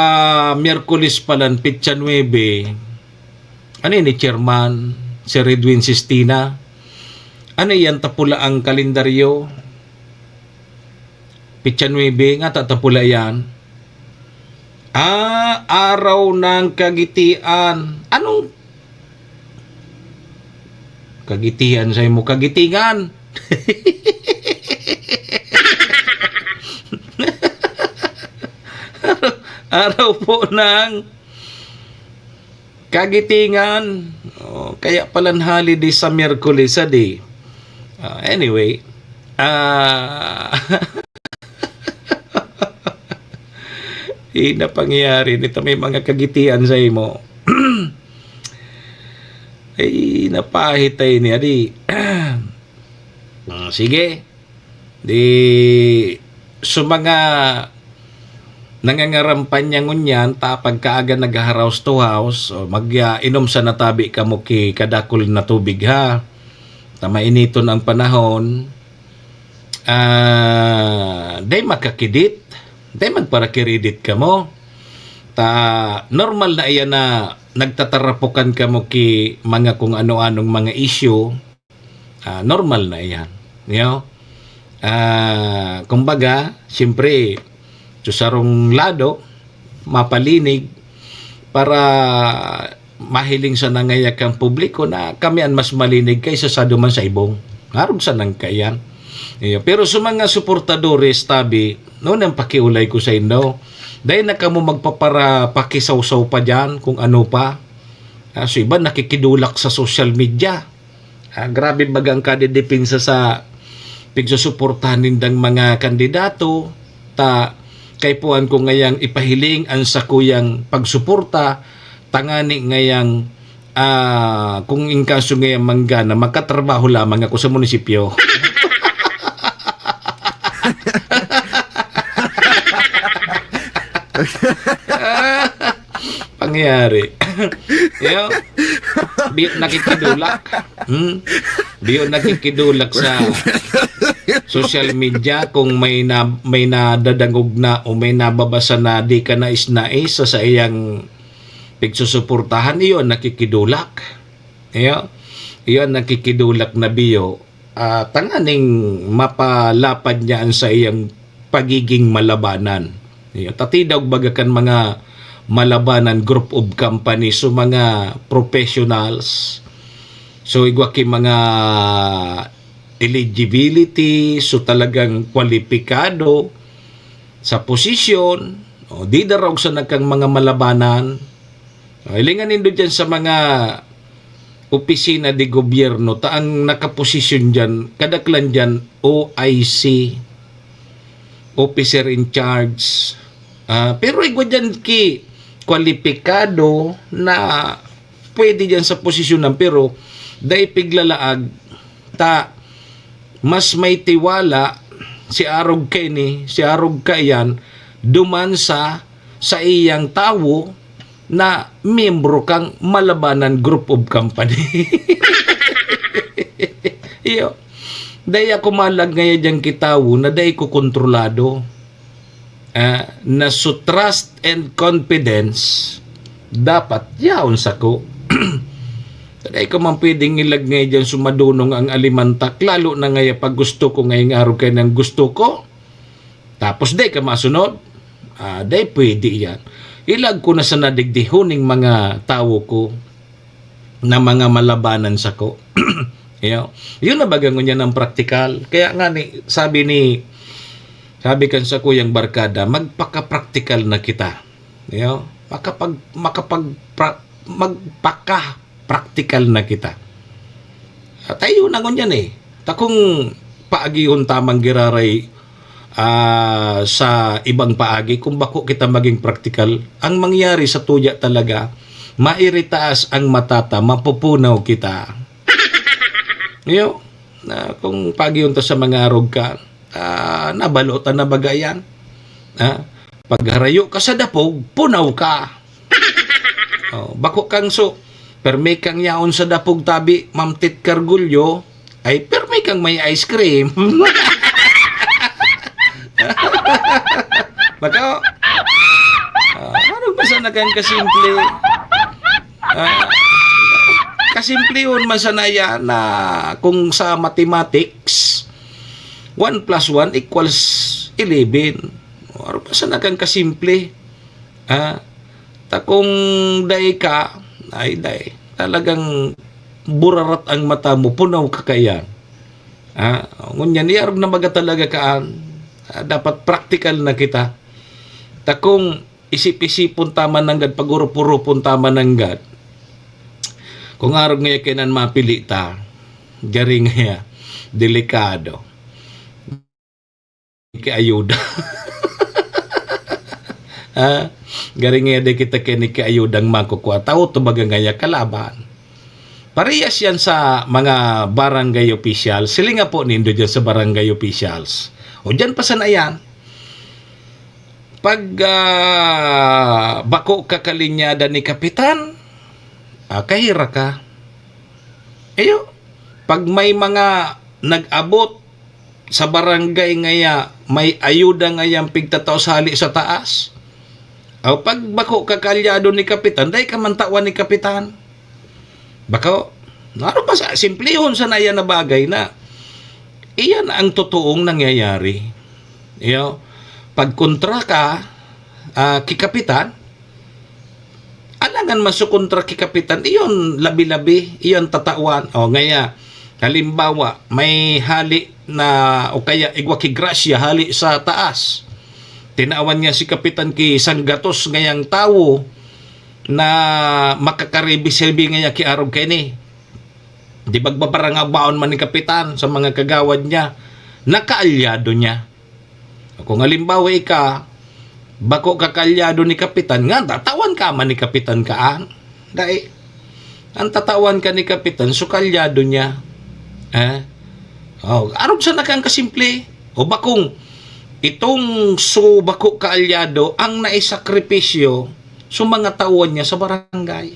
Miyerkules palan, petsa nuebe, ano ni Chairman, Sir Edwin Sistina? Ano yan, tapula ang kalendaryo? Petsa nuebe, nga ta-, tapula yan. Ah, araw ng kagitian. Anong kagitian sa imo? Kagitingan. Araw po ng kagitingan. Oh, kaya palan holiday sa Miyerkules, adi. Ah, anyway, ah, eh, na pangyayari nito, may mga kagitian sa imo. Ay, napahitay niya, di. Ah, sige. Di, so mga nangangarampan niya ngunyan, ta pagkaaga nag-house to house, o mag, ah, inom sa natabi kamo ki kadakul na tubig, ha. Ta mainiton ang panahon. Ah, dai magkakidit, dai magparakiridit kamo. Ta normal na iyan na nagtatarapukan kamo ki mga kung ano-anong mga issue. Ah, normal na iyan. You know? Ah, kumbaga, siyempre, sa sarong lado, mapalinig para mahiling sa nangayak ang publiko na kami ang mas malinig kaysa sa duman sa ibong. Ngarog sa nang kaiyan. Iyo. Pero sa mga suportadores, tabi, no, nang pakiulay ko sa indo. Dahil na kamo magpapara pakisawsaw pa dyan kung ano pa. Ah, so iba nakikidulak sa social media. Ah, grabe baga ang kadedepensa sa pigsusuportahan nindang mga kandidato, ta kaipuhan ko ngayang ipahiling an sakuyang pagsuporta, tangani ngayang, ah, kung in kaso ngayang manggana, makatrabaho lamang ako sa munisipyo. Pangyayari. Yo, biyo nakikidulak. Hmm? Biyo nakikidulak sa social media kung may na, may nadadangog na o may nababasa na di ka nais-nais sa saiyang pigsusuportahan, iyo ang nakikidulak. Iyo, iyo ang nakikidulak na biyo, ah, tanganing mapalapad niya ang saiyang pagiging malabanan. Iyo, tatidaw baga kan mga malabanan group of company, so mga professionals. So igwa ki mga eligibility, so talagang kwalipikado sa posisyon, o di darog sa nagkang mga malabanan. O, hilingan nindo dyan sa mga opisina de gobyerno, ta ang nakaposisyon dyan, kadaklan dyan, O I C, officer in charge. Ah, pero igwa dyan ki kwalipikado na pwede dyan sa posisyon nan, pero dai piglalaag ta mas may tiwala si arog kaini, si arog kaiyan, duman sa saiyang tawo na miyembro kang malabanan group of company. Iyo. Dai ako malagngay dyan ki tawo na dai ko kontrolado. Ah, na so trust and confidence, dapat yaon sako. Dai ko man pwedeng ilagngay dyan sumadunong ang alimantak, lalo na ngaya pag gusto ko ngayong arog kaiyan gusto ko. Tapos dai ka masunod. Ah, dai pwede yan. Ilag ko na sana digdi huning mga tawo ko na mga malabanan sako. Iyo. Yun na baga ngunyan ang praktikal. Kaya nga ni, sabi ni, Sabi kan sakuyang barkada, "Magpaka-praktikal na kita." Yo, makapag-, makapag-, pra-, magpaka-praktikal na kita. At ayun na ngunyan eh. Ta kung paagihon tamang giraray, ah, sa ibang paagi, kung bako kita maging praktikal, ang mangyari sa tuya talaga, mairitaas ang mata ta, mapupunaw kita. Yo, na kung paagihon ta sa mga arog ka, ah, nabalo ta na baga yan. Ha? Pagharayo ka sa dapog, punaw ka. Oh, bako kang so, permi kang yaon sa dapog tabi, mamtit kargulyo, ay permi kang may ice cream. Bako, ah, ano ba sana kang kasimple? Ah, kasimplehon man sana yan na kung sa mathematics, one plus one equals eleven. Ano ba sana kang kasimple? Ah, ta kung dai ka, ay dai. Talagang burarat ang mata mo, punaw ka kaiyan. Ah, ngunyan, iyarog na baga talaga kaan. Ah, dapat praktikal na kita. Ta kung isip-isipon ta man nanggad, pag-urup-urupon ta man nanggad. Kung arog ngaya kainan mapili ta, gari ngaya, delikado. Kiayuda. Ha? Gari ngaya di kita kini kiayudang makukua. Tao to baga ngaya kalaban. Parehas yan sa mga barangay officials. Silinga po nindo dyan sa barangay officials. O dyan pa sana yan. Pag, ah, bako ka kalinyada ni Kapitan, ah, kahira ka. Iyo, pag may mga nag-abot sa barangay ngaya, may ayuda ngayang pigtatao sa hali sa taas. O pag bako ka kaalyado ni Kapitan, dai ka man tawan ni Kapitan. Bako, ano pa sa, simplehon sana yan na bagay na iyan ang totoong nangyayari. Iyo, pag kontra ka, ah, ki Kapitan, alangan man su kontra ki Kapitan, iyon labi-labi, iyon tatawan. O, ngaya, halimbawa, may hali na, o kaya igwa ki grasya, hali sa taas. Tinawan niya si Kapitan ki sanggatos ngayang tawo na makakaribi-sirbi ngaya ki arog kaini. Di bagbabarangabaon man ni Kapitan sa mga kagawad niya, nakaalyado niya. Kung halimbawa ika, bako ka kaalyado ni Kapitan, nga tatawan ka man ni Kapitan kaan? Dai. Ang tatawan ka ni Kapitan, so kaalyado niya. Eh? Oh, arog sana kang kasimple. O bakong, itong so bako kaalyado, ang naisakripisyo, so mga tawan niya sa barangay.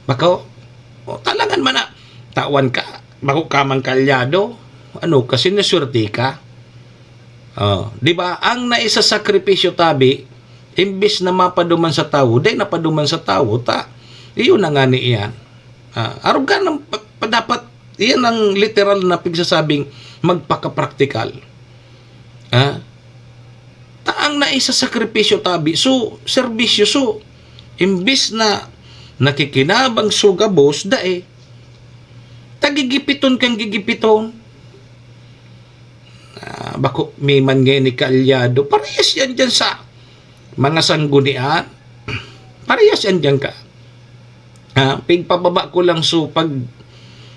Bako? O, talangan man na. Tawan ka, bako ka man kaalyado. Ano, kasi naswerte ka. Oh, di ba? Ang naisasakripisyo tabi, imbis na mapaduman sa tawo, dai napaduman sa tawo, ta, iyon na nga ni iyan. Ah, arog ka ng pa, pa, dapat, iyan ang literal na pigsasabing magpakapraktikal. Ah? Ta ang naisasakripisyo tabi, so, serbisyo, so, imbis na nakikinabang so gabos, dai. Tagigipiton kang gigipiton. Ah, bako mi man ngayon ni kaalyado. Parehas yan dyan sa mga sanggunian. Parehas yan dyan ka. Ha? Pigpababa ko lang so pag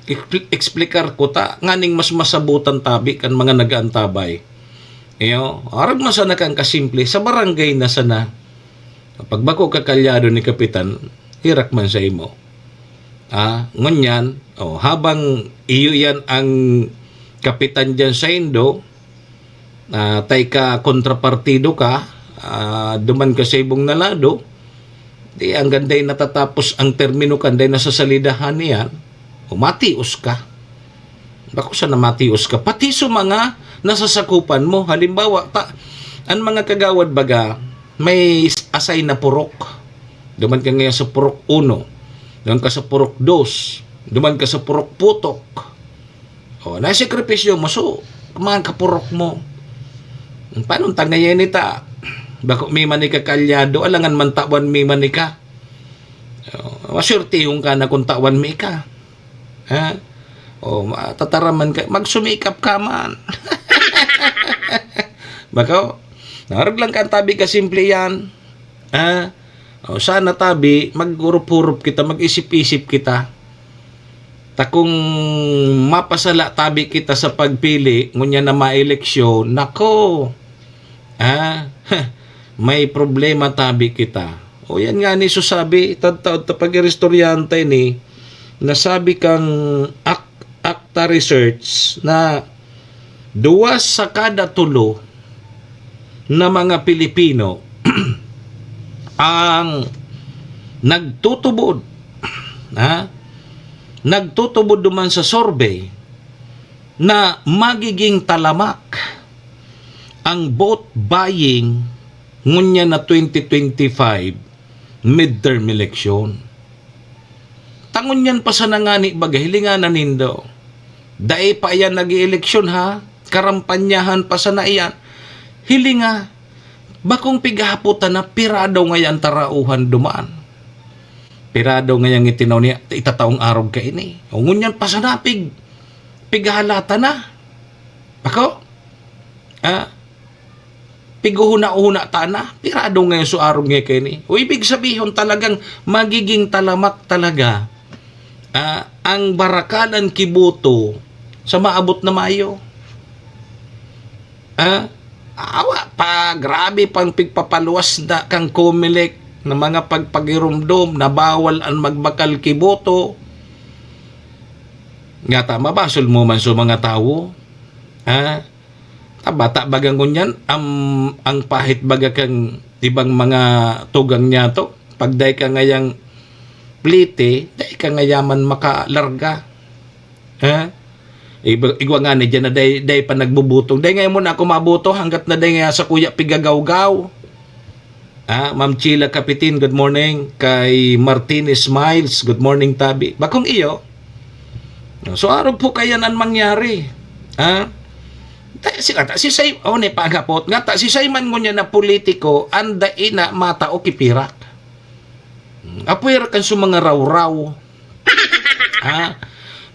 ekspl-, eksplikar ko ta, nganing mas masabutan tabi kan mga nag-aantabay. Iyo, arog man sana kang kasimple, sa barangay na sana. Pag bako ka kaalyado ni Kapitan, herak man sa imo. Ah, ngunyan, oh, habang iyo yan ang kapitan dyan sa Indo, ah, tay ka kontrapartido ka, ah, duman ka sa ibong na lado, di ang ganday natatapos ang termino kan day nasasalidahan niyan, o matios ka. Bako sana matios ka. Pati sa mga nasasakupan mo. Halimbawa, ta, ang mga kagawad baga, may assign na purok. Duman ka ngayon sa purok uno. Duman ka sa purok dos. Duman ka sa purok putok. O, nasakripisyo mo. So, mga kapurok mo. Paano ta ngayon ita? Bako mi man ika kaalyado, alangan man tawan mi man ika. O, maswertehon ka na kung tawan mi ika. Ha? O, ma-, tataraman ka, magsumikap ka man. Bako? Narag lang kan tabi kasimple yan. Ah, o sana tabi, maghurup-hurup kita, mag-isip-isip kita. Ta kung mapasala tabi kita sa pagpili, ngunyan na maeleksyon, nako, ah, may problema tabi kita. O yan nga ni susabi, tadtaod ta pag-iristoryante ni, nasabi kang ak-, akta research na duwa sa kada tulo na mga Pilipino ang nagtutubod, ha? Nagtutubod duman sa survey na magiging talamak ang vote buying ngunyan na twenty twenty-five midterm election. Ta ngunyan pa sana ngani baga, hilinga na nindo. Dai pa iyan nag-eeleksyon, ha? Karampanyahan pa sana iyan. Hilinga, bakong pighahapotan na pirado ngayan tarauhan duman. Pirado ngayan itinaw niya, itataong arog kaini. O ngunyan pa sana pig-, pighahalata na. Ako? Ah, pighuhuna-huna ta na, pirado ngayon so arog nga kaini. O ibig sabihon, talagang magiging talamak talaga, ah, ang barakalan ki boto sa maabot na Mayo. Ah, awa pa, grabe pang pigpapaluwas na kan Comelec na mga pagpagirumdom na bawal an magbakal ki boto. Ngata, mabasol mo man so mga tawo. Ah, Ta bata baga ngunyan, am, ang pahit baga kan ibang mga tugang niyato. Pag dai ka ngayang plite, dai ka ngaya man makalarga. Ha? Iba, igwa ngani diyan na dai, dai pa nagboboto. Dai ngayon mo na ako maboto hanggat na dai ngaya sa kuya pigagawgaw. Ah, Ma'am Sheila Capitin, good morning. Kay Martinez Miles, good morning, tabi. Bakong iyo? So, arog po kaya nan mangyari. Ah? Ta-, si, ata, si Say-, oh, ni paghapot. Nga ta, si Simon ngunyan na politiko, ang dai na matao ki pirak. Hmm, apwera kan sa mga rawraw. Ha?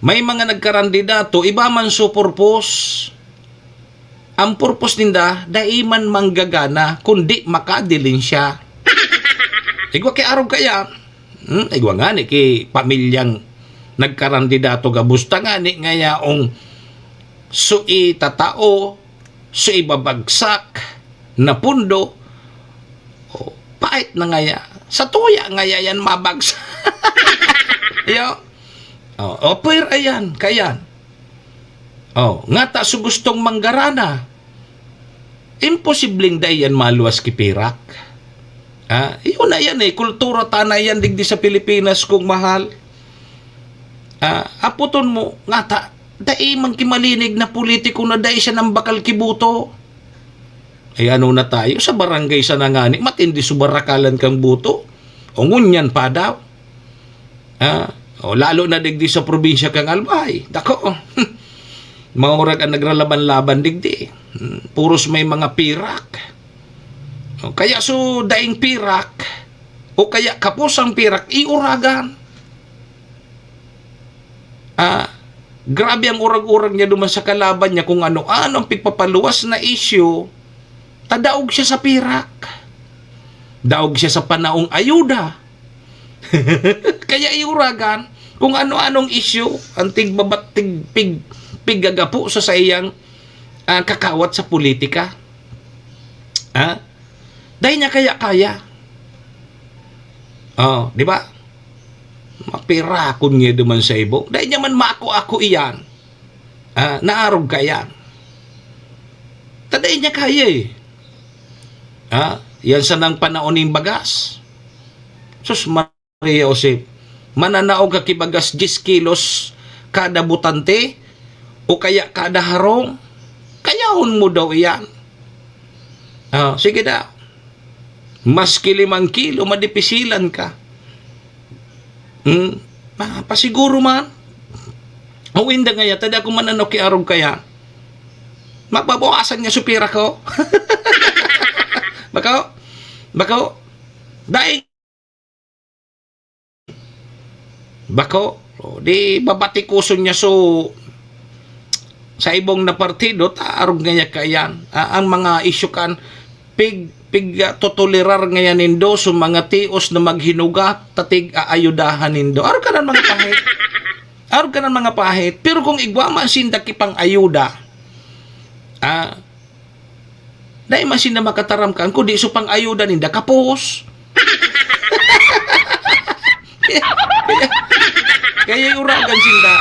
May mga nagkarandidato, iba man so purpose. Ang purpose ninda, dai man manggagana, kundi makadiling siya. Igwa ki arog kaya, hmm, igwa ngani ki pamilyang nagkarandidato gabos ta ngani ngayaong so itatao, so ibabagsak na pundo, o, pait na ngaya. Sa tuya ngaya yan mabagsak. Yo. O, o, pwera yan, kayan. O, ngata so gustong manggarana. Imposibleng dai yan maluwas ki pirak. Ah, iyo na yan eh. Kultura ta na yan digdi sa Pilipinas, kung mahal. Ah, apoton mo, ngata, dai man ki malinig na politiko na dai siya nambakal ki boto. Ay, ano na tayo? Sa barangay sana ngani, matindi so barakalan kang boto. O ngunyan pa daw. Ah, o lalo na digdi sa probinsya kang Albay. Dako. Maurag ang nagralaban-laban digdi. Hmm, puros may mga pirak. O, kaya so daing pirak, o kaya kapos ang pirak, iuragan. Ah, grabe ang urag-urag niya duman sa kalaban niya kung ano-ano ang pigpapaluwas na isyu, ta daog siya sa pirak. Daog siya sa panaong ayuda. Kaya iuragan kung ano-anong isyu ang tigbabat-, tig-, pig-, piggagapo sa saiyang, ah, kakawat sa politika. Ha? Dai niya kaya-kaya. Oh, di ba? Mapirakon niya duman sa ibo. Dai niya man maako-ako iyan. Ah, naarog ka iyan. Ta dai niya kaya eh. Ah, yan sanang panaon ning bagas. Sus, Maria Jose, mananaog ka ki bagas diyes kilos kada botante o kaya kada harong? Kayahon mo daw iyan. Ah, sige daw. Maski limang kilo, madipisilan ka. Hmm? Ah, pasiguro man. O, inda ngaya, ta dai ako mananao ki arog kaya. Mababawasan niya so pira ko. Bako? Bako? Dai Bako, o, di babatikuson niya so sa ibong na partido, ta arog ngaya kaiyan. Ah, ang mga isyu kan, pig-, pig-, ah, totolerar ngaya nindo so mga tios na maghinugak, ta tig-aayudahan nindo. Arog kanan mga pahit. Arog kanan mga pahit. Pero kung igwa man sinda kipang-ayuda, ah, dai man sinda makataram kan, kundi so pang-ayuda ninda, kapos. Kaya, kaya, kaya iuragan sinda.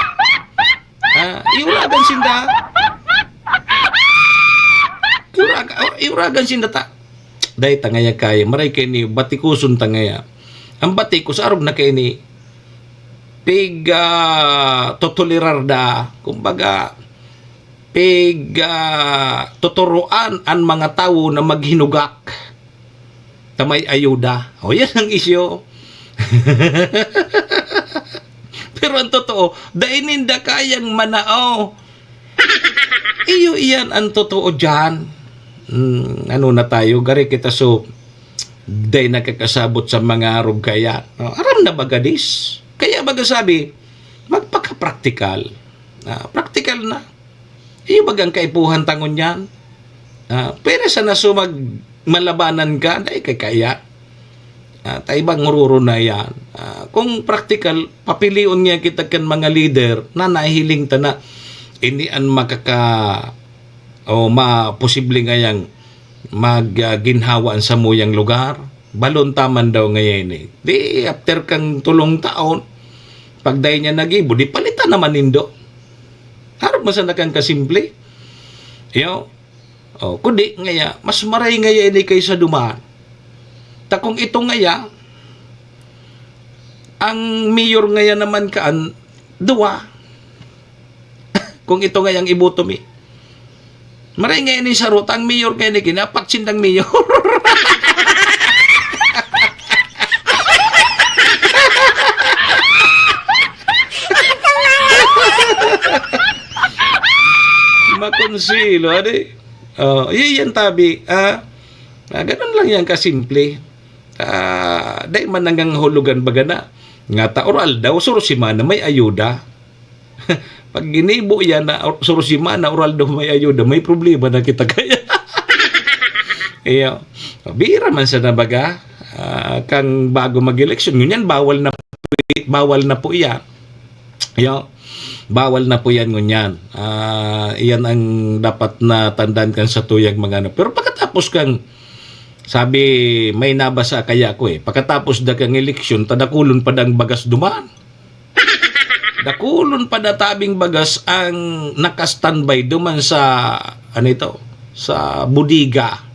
Ah, iuragan sinda. Iuraga-, oh, iuragan sinda ta. Dai ta ngaya kaya, maray kaini, batikuson ta ngaya. Ang batikos, arog na kaini, pig, ah, totolerar da. Kumbaga, pig, ah, tuturoan an mga tawo na maghinugak ta may ayuda. O, yan ang isyu. Pero ang totoo, dai ninda kayang manao. Iyo iyan ang totoo diyan. Hmm, ano na tayo, gari kita so, dai nakakasabot sa mga arog kaya. No? Aram na ba gadis? Kaya baga sabi, magpaka-praktikal. Ah, praktikal na. Iyo bagang kaipuhan ta ngunyan? Ah, pwede sana sumag malabanan ka, dai ka kaya. Ah, ta ibang ngururo na yan. Ah, kung praktikal, papilion niya kita kan mga leader na nahihiling ta na ini an makaka-, o ma-, posible ngayang mag, ah, ginhawa an samuyang lugar. Balon ta man daw ngayon eh. Di, after kang tulong taon, pag dai niya nagibo, di palitan naman nindo. Arog man sana kan kasimple. Yo. Oh, kundi ngaya, mas maray ngaya ini kaysa duman. Ta kung ito ngaya, ang mayor ngaya naman kaan, duwa. Kung ito ngaya ang iboto mi. Maray ngaya ini saro, ta ang mayor ngaya ini, kinapat sindang mayor. Makonsilo, adi. Oh, iyan tabi, ah. Ah, ganun lang yan kasimple. Ah, dai man nanganghulugan baga na. Nga ta oral daw, suro semana may ayuda. Pag ginibo yan na or-, suro semana, oral daw may ayuda, may problema na kita kaya. Iyo. Bira man sa nabaga, ah, kang bago mag-eleksyon. Ngunyan, bawal na po, bawal na po iyan. Iyo. Bawal na po yan ngunyan. Ah, iyan ang dapat na tandaan kan sa tuyag mga ano. Pero pagkatapos kang, sabi, may nabasa kaya ko eh, pagkatapos da kang eleksyon, tadakulon pa dang bagas duman. Dakulon pa da tabing bagas ang naka-standby duman sa, ano ito, sa bodega.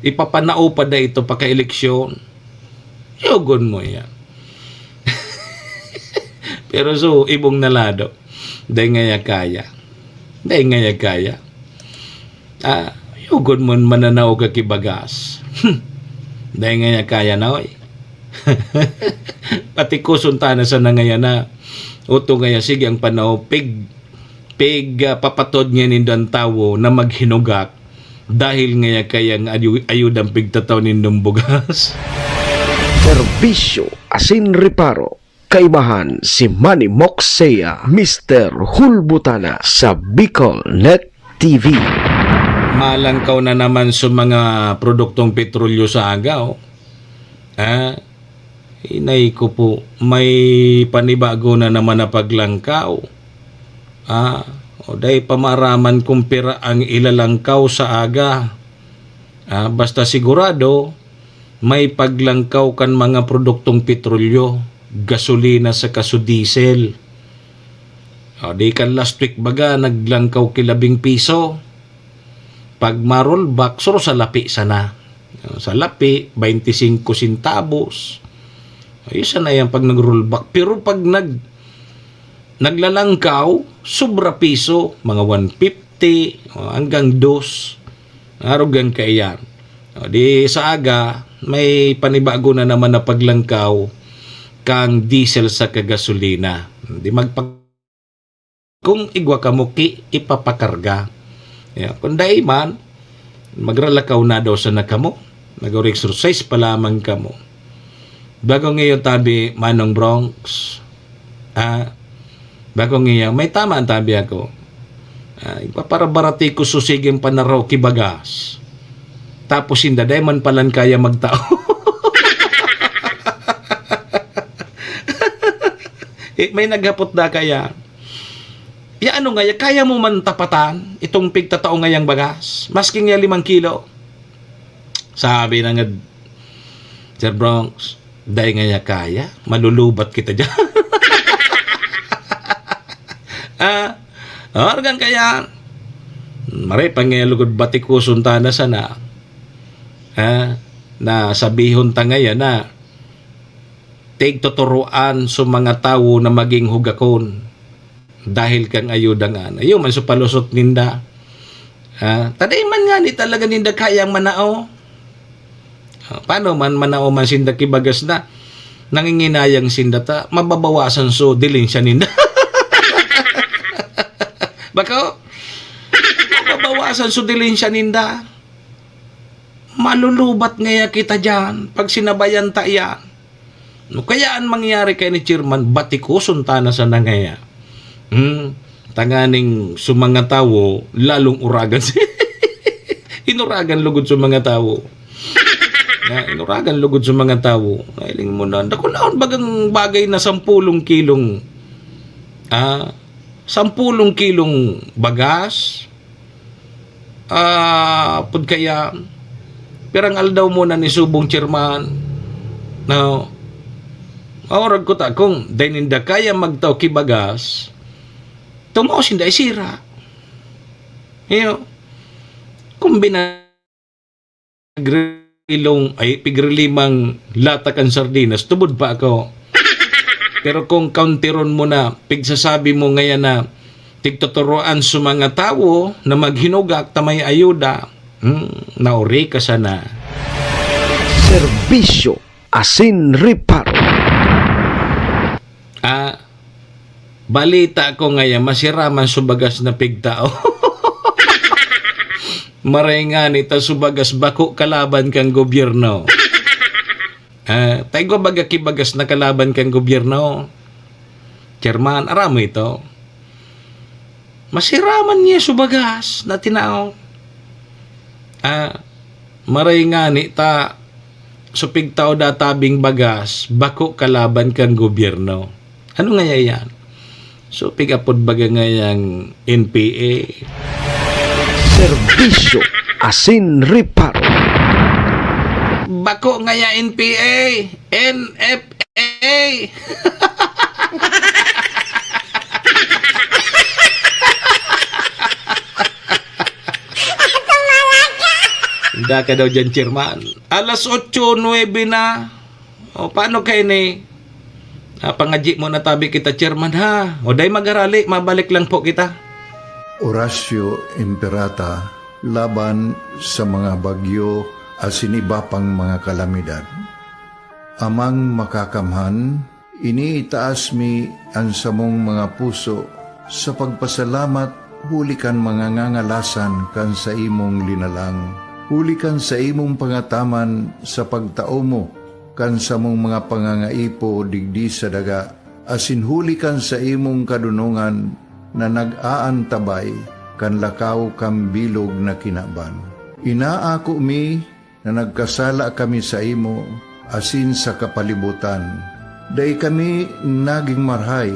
Ipapanao pa da ito pagka-eleksyon. Yogon mo yan. Pero so, ibong nalado. Dai ngaya kaya. Dai ngaya kaya. Ah, yogon mo mananao ka ki bagas. Hmm. Dai ngaya kaya na, oy. Patikoson ta na sana ngaya na. Oto ngaya, sige ang panao, pig-, pig, ah, papatod ngaya nindo an tawo na maghinugak dahil ngaya kayang ayu-, ayudang pigtataw nindong bugas. Serbisyo asin reparo. Kaibahan si Manny Moxea, Mister Hulbutana sa Bicol Net T V. Malangkaw na naman sa mga produktong petrolyo sa aga, oh. Ah, inay ko po, may panibago na naman na paglangkaw. Ah, o dai pa maaraman kung pira ang ilalangkaw sa aga. Ah, basta sigurado, may paglangkaw kan mga produktong petrolyo, gasolina saka su diesel. Ah, di kan last week baga, naglangkaw ki labing piso. Pag ma-rollback, suro salapi sana. Salapi, baynte singko centavos. Ayun sana yan pag nag-rollback. Pero pag nag-, naglalangkaw, sobra piso, mga one fifty, o, hanggang dos. Arog ang kaiyan. O, di sa aga, may panibago na naman na paglangkaw kang diesel saka gasolina. Di magpa-, kung igwa kamo ki ipapakarga. Ya, kung dai man, magralakaw na daw sana kamo. Mag-exercise pa lamang kamo. Bago ngayon tabi, Manong Bronx. Ah, bago ngayon, may tama ang tabi ako. Ay, paparabarati ko susiging panaraw ki bagas. Tapos sinda, dai man palan kaya magtao. Eh, may naghapot na kaya, "Ya ano nga, ya, kaya mo man tapatan itong pigtatao ngayang bagas? Masking ya limang kilo?" Sabi na nga, "Sir Bronx, dai nga ya kaya, malulubat kita dyan." Ah, organ kaya, maray pa nga lugod batikuson ta na sana. Ah, na sabihon ta ngayon na tigtuturoan sa mga tawo na maging hugakon dahil kang ayuda nga na. Iyo man sa palusot ninda. Ah, taday man nga ni talaga ninda kayang manao. Ah, paano man manao man sinda kibagas na nanginginayang sinda ta mababawasan so dilin siya ninda. Bako, mababawasan so dilin siya ninda. Malulubat ngaya kita diyan pag sinabayan ta iyan. No kaya an mangyari kay ni chairman, batikoson ta na sana ngaya. Hmm, tanganing sa mga tawo, lalong uragan si inuragan lugod sa mga tawo. Na inuragan lugod sa mga tawo. Nailing mo na, dakulaon bagang bagay na sampulong kilong, ah, sampulong kilong bagas, ah, pud kaya, pirang aldaw mo na ni subong chairman. No? Maurag ko ta kung dai ninda kaya magtao ki bagas, tumao sinda isira. Iyo. Kumbina pigrilong, ay, pigrilimang lata kan sardinas, tubod pa ako. Pero kung kauntiron mo na, pigsasabi mo ngayan na tigtuturoan sa mga tawo na maghinugak ta may ayuda, hmm, naori ka sana. Serbisyo asin reparo. Ah, balita ko ngaya, masiraman su bagas na pigtao. Maray ngani ta su bagas bako kalaban kan gobyerno. Ah, ta igwa baga ki bagas na kalaban kan gobyerno. Chairman, aram mo ito? Masiraman niya su bagas na tinao. Ah, maray ngani ta su pigtao da tabing bagas, bako kalaban kan gobyerno. Ano ngaya iyan? So, pig-apod baga ngayang N P A? Serbisyo asin reparo. Bako ngaya N P A, N F A. Inda ka daw diyan, chairman. Alas otso, nuebe na. O, paano kayo ni? Ah, pangadyi mo na tabi kita, chairman, ha? O, dai magarali, mabalik lang po kita. Horacio Imperata laban sa mga bagyo asin iba pang mga kalamidad. Amang Makakamhan, iniitaas mi an samong mga puso sa pagpasalamat huli kan mga ngangalasan kan saimong linalang, huli kan saimong pangataman sa pagtao mo kan samong mga pangangaipo digdi sa daga, asin huli kan saimong kadonongan na nag-aantabay kan lakaw kan bilog na kinaban. Inaako mi na nagkasala kami saimo asin sa kapalibotan. Dai kami nagin marahay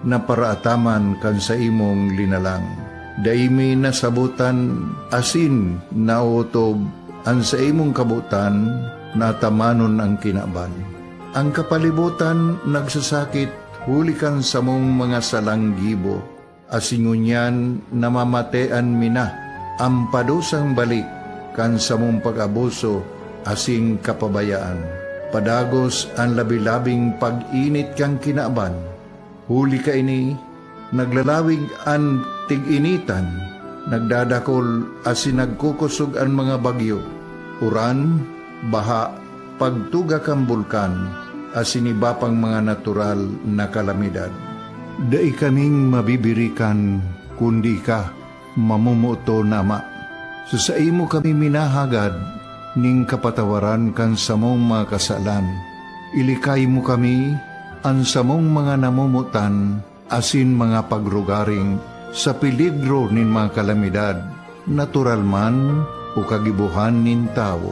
na paraataman kan saimong linalang. Dai mi nasabotan asin naotob an saimong kabotan na atamanon an kinaban. An kapalibotan nagsasakit huli kan samong mga salang gibo, asin ngunyan namamatean mi na an padusang balik kan samong pag-abuso asin kapabayaan. Padagos an labi-labing pag-init kan kinaban. Huli kaini, naglalawig an tig-initan, nagdadakol asin nagkukosog an mga bagyo, uran, baha, pagtuga kan bulkan, asin iba pang mga natural na kalamidad. Dai kaming mabibirikan, kundi ika, mamomoton na Ama. Sa saimo kami minahagad ning kapatawaran kan samong mga kasalan. Ilikay mo kami, an samong mga namomotan, asin mga pagrugaring sa peligro nin mga kalamidad, natural man o kagibohan nin tawo.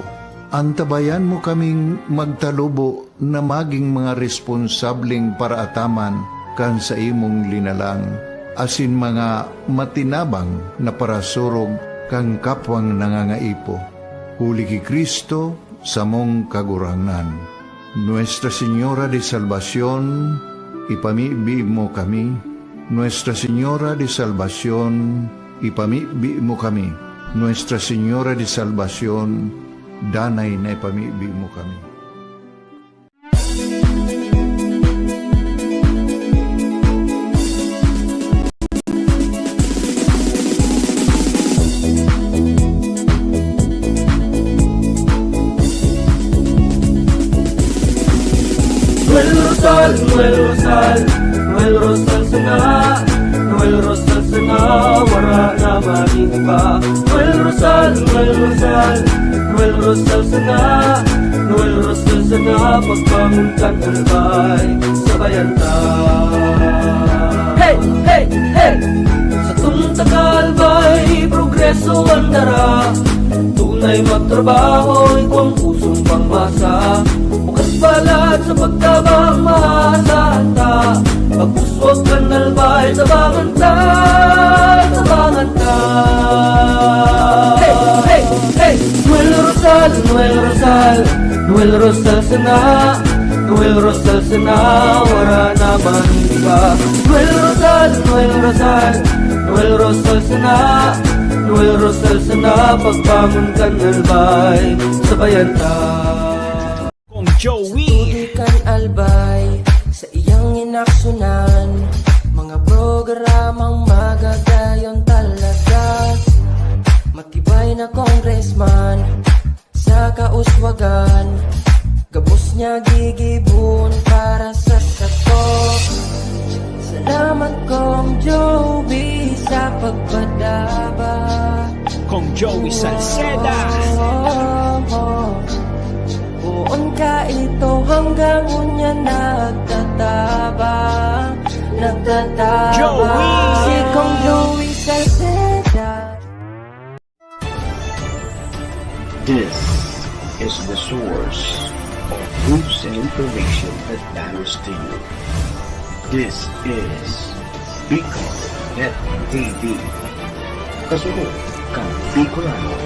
Antabayan mo kaming magtalubo na magin mga responsableng paraataman kan saimong linalang, asin mga matinabang na parasurog kan kapwang nangangaipo. Huli ki Cristo, samong Kagurangnan. Nuestra Señora de Salvacion, ipamibi mo kami. Nuestra Señora de Salvacion, ipamibi mo kami. Nuestra Señora de Salvacion, danay na ipamibi mo kami. Noel Rosal, Noel Rosal, Noel Rosal sana. Noel Rosal sana, wara na magin iba. Noel Rosal, Noel Rosal, Noel Rosal sana. Noel Rosal sana, pagbangon kan albay, sabayan ta. Hey, hey, hey! Satong taga-albay, progreso an dara. Tunay magtrabaho, igwang pusong pangmasa. Bukas palad sa pagtabang, maasahan ta. Pagpuswag kan albay, tabangan ta, tabangan ta. Hey, hey, hey! Noel Rosal, Noel Rosal, Noel Rosal sana. Noel Rosal sana, wara na man iba. Noel Rosal, Noel Rosal, Noel Rosal sana. Noel Rosal sana, pagbangon kan albay, sabayan ta. Kong Joey. Sa tubig kan albay, sa iyang inaksunan, mga programang magagayon talaga. Matibay na congressman, sa kauswagan, gabos niya gigibon para sa sato. Salamat, Kong Joey, sa pagpadaba. Kong Joey Salceda. Oh, oh, oh. Poon ka ito hanggang unya nagtatabang, nagtatabang. Joey. Si Kong Joey Salceda. This is the source of news and information that matters to you. This is Bicol Net T V. Kasunod kan Bicolano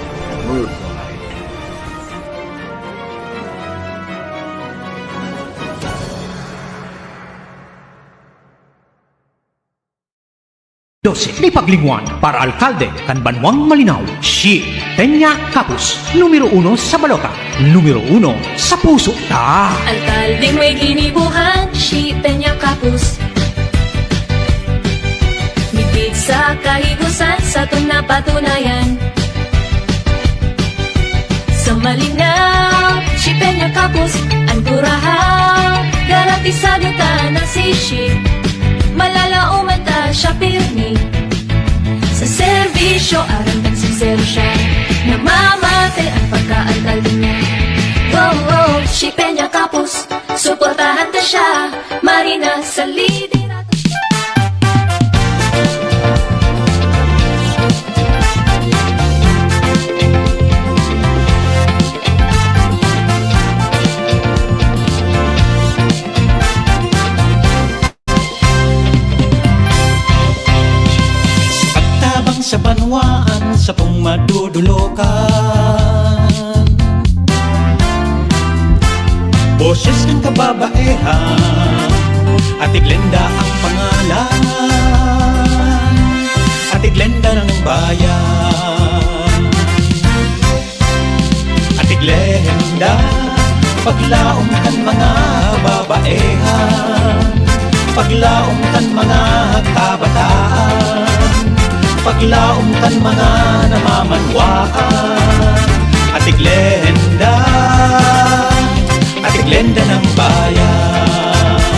Worldwide. Dose, di paglingwan, para alkalde kan Banwang Malinao, Shi Peña Capus, numero uno sa balota, numero uno sa puso ta. Alkaldeng may ginibohan, Shi Peña Capus. Midbid sa kahigosan, satong napatunayan. Sa Malinao, Shi Peña Capus an kurahaw. Garantisado ta na si Shi, malalaoman ta siya pirmi. Sa serbisyo, aram tang sinsero siya, namamate an pagkaalkalde niya. Oh, oh, Shi Peña Capus, suportahan ta siya, marina sa liderato. Sa pagtabang sa banwaan, satong madudulokan. Boses kan kababaehan, Ate Glenda ang pangalan, Ate Glenda ng bayan. Ate Glenda, paglaom kan mga babaehan, paglaom kan mga kabataan, paglaom kan mga namamanwaan. Ate Glenda, Ate Glenda ng bayan.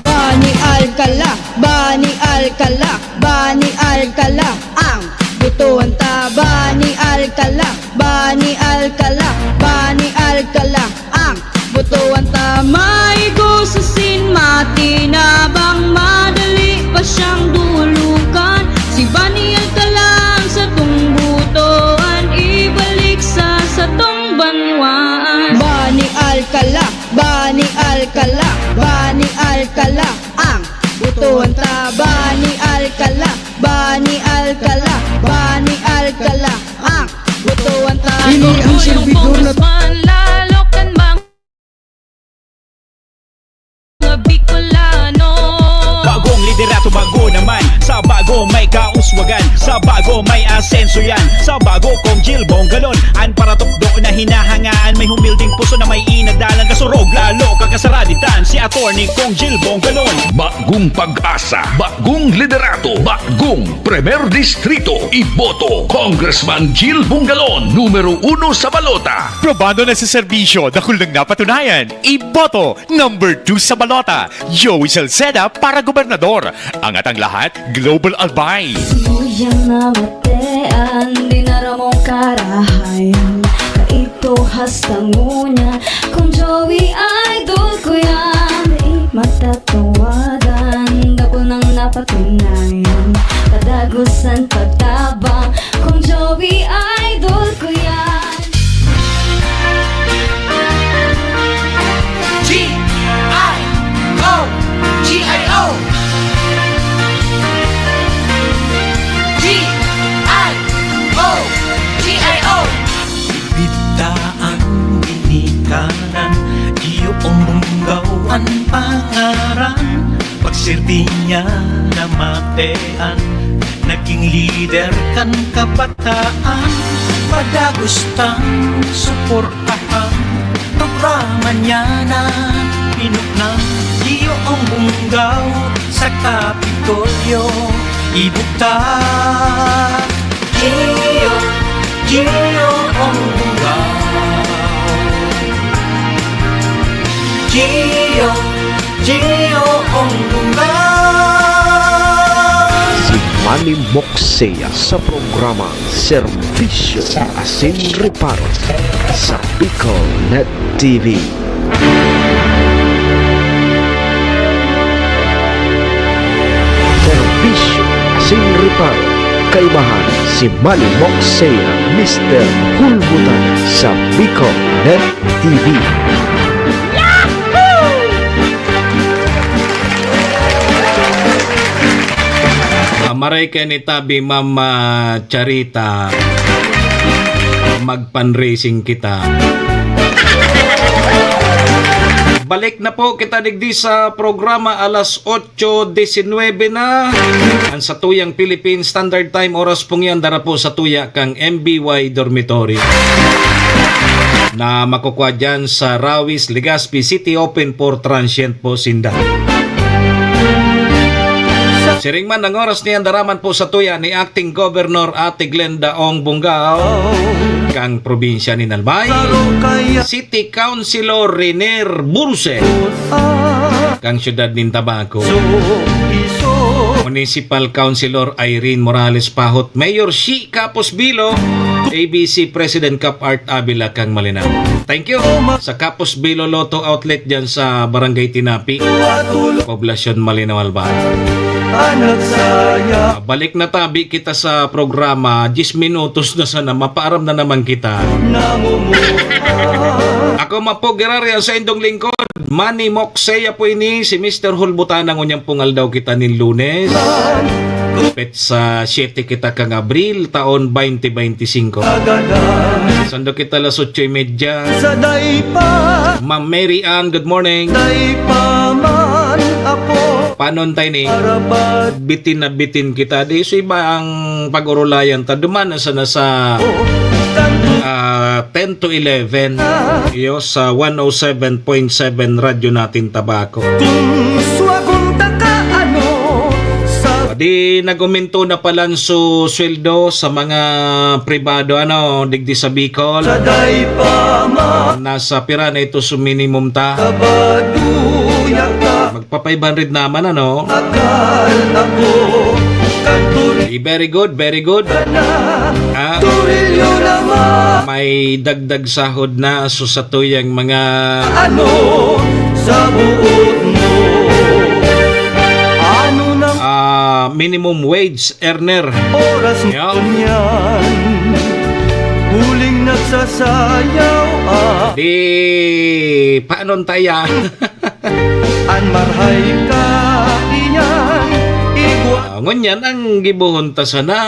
Bani Alcala, Bani Alcala, Bani Alcala ang botohan ta. Bani Alcala, Bani Alcala, Bani Alcala ang botohan ta. Maigo sa sin, matinabang, madali pa siyang dolo. Alcala, Bani Alcala, ang botohan ta. Bani Alcala, Bani Alcala, Bani Alcala, ang botohan ta. Ini ang servidor na Congressman, lalo kan mga Bicolano. Bagong liderato, bago naman. Sa bago may kauswagan. Sa bago may asenso yan. Sa bago, Cong Gil Bongalon. An paratukdo na hinahangaan. May humilding puso na may inadalan. Kasurog, lalo kakasaraditan. Si Attorney Cong Gil Bongalon. Bagong pag-asa, bagong liderato, bagong Primer Distrito. Iboto, Congressman Gil Bongalon, numero uno sa balota. Probado na sa serbisyo, dakul nang napatunayan. Iboto, number two sa balota, Joey Salceda para gobernador. Angat ang lahat, Global Albay. Suyang namatean, dinara mong karahayan. Kaito hasta ngunyan, Cong Joey idol ko yan. Di matatawadan, dako nang napatunayan. Kadagosan pagtabang, Cong Joey idol ko yan. G I O, G I O. G I O, G I O. Bitaang ginikanan, iyo ang bunggaw an pangaran. Pagsirti niya namatean, naging lider kan kabataan. Padagos tang suportahan, programa niya na pinuknang. Iyo ang bunggaw sa Kapitolyo, ibugtak. Gio, Gio ang bunggaw. Gio, Gio ang bunggaw. Si Manny Moksea sa programa Serbisyo Asin Reparo sa Bicol Net T V. Serbisyo asin reparo, kaibahan si Manny Moksea, Mister Hulbutan sa Bicol Net T V. Ah, maray kayo ni Tabi, Ma'am, ah, Charita. Mag-fundraising kita. Balik na po kita digdi sa programa, alas otso disinwebe na. Ang satuyang Philippine Standard Time, oras pong yan, dara po sa tuya kang M B Y Dormitory na makukuha dyan sa Rawis, Legazpi City, open for transient po sinda. Siring man ang oras niyan, dara man po sa tuya ni Acting Governor Ate Glenda Ong Bungao, kang probinsya nin Albay, City Councilor Renier Burse, kang siyudad nin Tabaco, Municipal Councilor Irene Morales Pahot, Mayor Shi Capos Bilo, A B C President Cap Art Avila kang Malinao. Thank you sa Capos Bilo Lotto Outlet dyan sa Barangay Tinapi, Poblacion Malinao, Albay. Ah, balik na tabi kita sa programa. Diyes minutos na sana, mapaaram na naman kita. Ako man po, Gerardo, ang saindong lingkod, Manny Moksea po ini, si Mister Hulbutan, ang unyang pong aldaw kita nin Lunes. Petsa siyete kita kang Abril, taon twenty twenty-five. Sando kita alas otso y media. Ma'am Mary Ann, good morning. Panon tayo ni? Bitin na bitin kita. Di so iba ang pag-urulayan ta. Duman na sana sa, ah, ten to eleven. Iyo sa one oh seven point seven Radyo Natin Tabaco. Kung swagon ta ka, ano, sa Di nag-uminto na palan so sweldo sa mga pribado, ano, digdi sa Bicol. Saday pa ma- Nasa pira na ito so minimum ta? Kabaduya ka. Magpa five hundred naman, ano? Akal ako, kanturi- Eh, very good, very good. Ah, Turilyo naman. May dagdag sahod na, so sa tuyang mga Ano sa buot mo? Ano nang Ah, minimum wage earner. Oras mo Yan. Yan? Huling nagsasayaw, ah. Di, paano taya? An marhay ka iyan, igwa- Ah, ngunyan ang gibohon ta sana,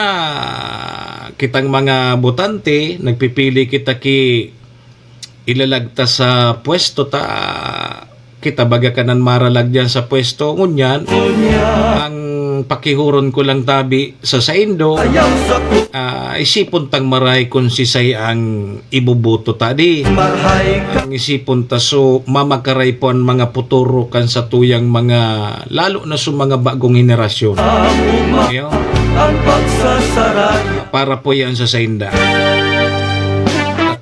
kitang mga botante, nagpipili kita ki ilalagta sa pwesto ta, kita baga kanan maralag diyan sa pwesto. Ngunyan, ang pakihuron ko lang tabi sa saindo, ah, isipon tang maray kun sisay ang iboboto ta di. Ang isipon ta so mamakaray po ang mga puturo kan satuyang mga, lalo na sa mga bagong henerasyon. Iyo. Para po yan sa sainda.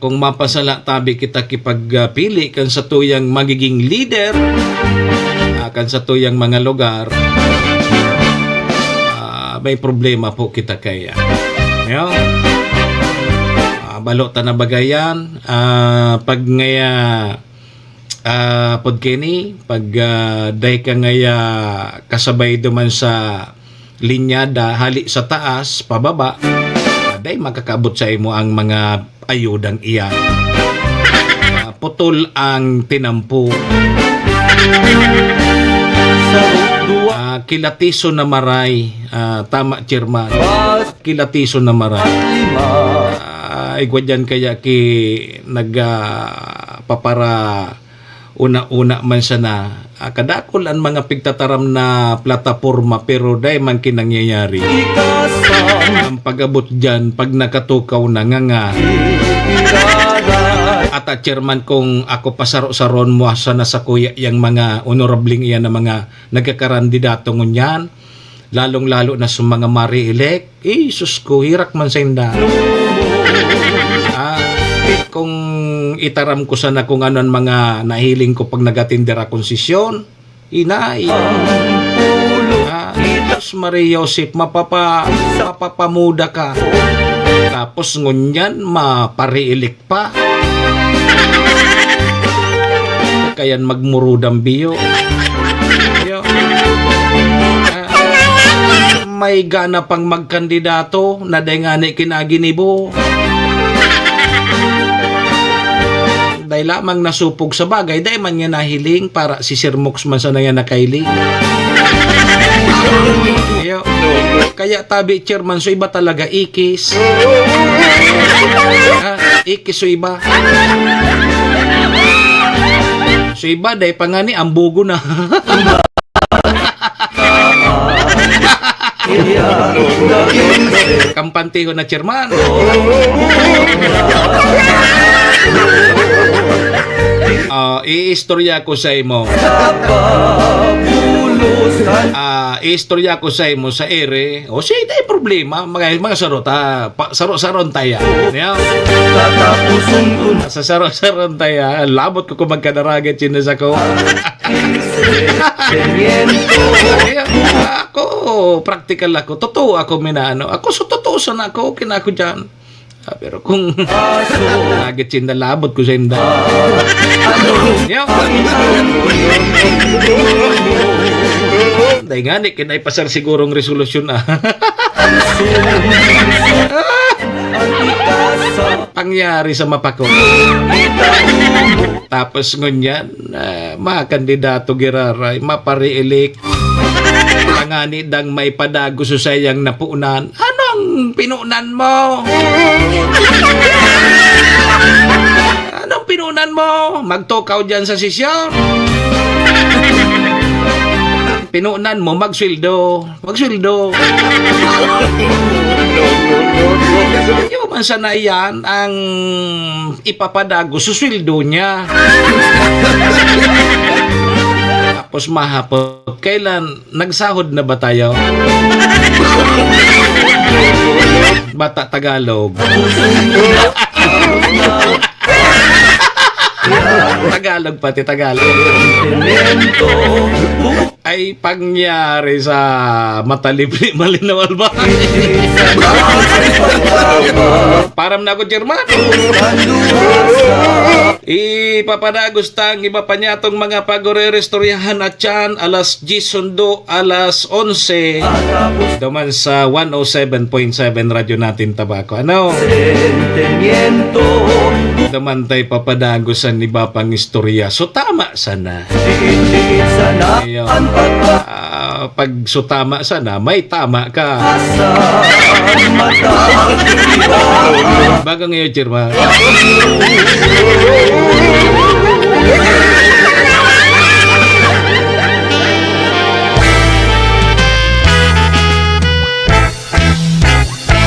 Kung mapasala tabi kita kipagpili kan satuyang magiging leader, ah, kan satuyang mga lugar, ah, may problema po kita kaya. Yo? Ah, balo ta na bagayan. Ah, pag ngaya, ah, pagkini, pag, ah, dai ka ngaya kasabay duman sa linyada, hali sa taas, pababa, ah, dai makakabot sa imo ang mga ayudang iyan. Ah, putol ang tinampo. Ah, kilatison na maray. Ah, tama, chairman. Kilatison na maray. Ah, igwa dyan kaya ki nag, ah, papara una-una man sana, ah, kadakul an mga pigtataram na plataporma, pero dai man ki nangyayari. Ang pag-abot diyan, pag nakatukaw na, nganga. At, ah, chairman, kung ako pasaro-saron mo sana sa kuya yang mga honorabling iyan na mga nagkakandidato ngunyan, lalong-lalo na sa mga mare-elect, eh, sus ko, herak man sa inda. Ah, kung itaram ko sana kung ano ang mga nahiling ko pag nag-atender akong sesyon, inay. Ah, sus, Maria Joseph, mapapa-, mapapamuda ka. Tapos ngunyan, mapare-elect pa. Kayan magmurudang biyo. Yo. Ah, may gana pang magkandidato na dai ngani kinaginibo. Dai lamang nasupog sa bagay, dai man niya nahiling para si Sir Mox man sana yan nakahiling. Yo. Kaya tabi, chairman, so iba talaga ikis. Ah, ikis so iba. So iba, dai pa ngani, ambugo na. Kampantihon na, chairman. Ah, iistorya ko sa imo. Ah, iistorya ko sa imo sa ere. O, sige, dai problema. Mga, mga sarot, ha? Pa-, saro-saron taya. Niya? Sa saro-saron taya, labot ko kung magkadaragit yun sa ko. Kaya, ako, praktikal ako. Totoo ako, minaano. Ako, so totoo sana ako. Okay na ako dyan. Ah, pero kung agit sinda, labot ko sa inda. Yo. Dai ngani, kinaipasar sigurong resolusyon, ah. Pangyari sa mapako. Tapos ngunyan, ah, mga kandidato giraray, mapare-elect. Tangani dang maipadagos sa sayang napunan. Anong pinunan mo? Anong pinunan mo? Magtukaw dyan sa sesyon? Pinunan mo, magsweldo. Magsweldo. Iyo man sana iyan ang ipapadagos sa sweldo niya. Tapos mahapot, kailan nagsahod na ba tayo? Bata Tagalog. Tagalog pati Tagalog. Ay, pangyari sa matalipli, malinaw, alba. Param na ako, German. Ipapadagos tang iba pa niya tong mga pagore-restoryahan at yan, alas diyes sundo, alas onse. Duman sa one oh seven point seven Radyo Natin Tabaco. Ano? Sentimiento. Tamantay papadagos an iba pang istorya. So, tama sana. Diin-diin sana Ayun. Ang pagka- Ah, pag so tama sana, may tama ka. Sa mata. Baga ngayon, Chairman.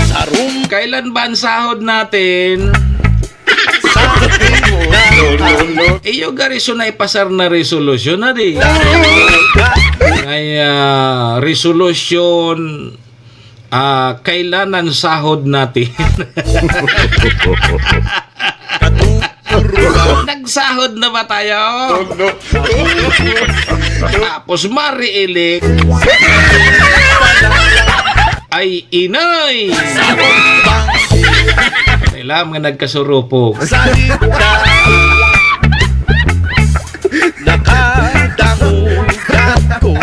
Sarum. Kailan ba ang sahod natin? Iyo gari so naipasar na resolusyon na di. Ay, ah, resolusyon, ah, kailan ang sahod natin? Nagsahod na ba tayo? Tapos mariilik. Ay, inay! Nila mga nagkasurupog. Salita. Nakadangog ako.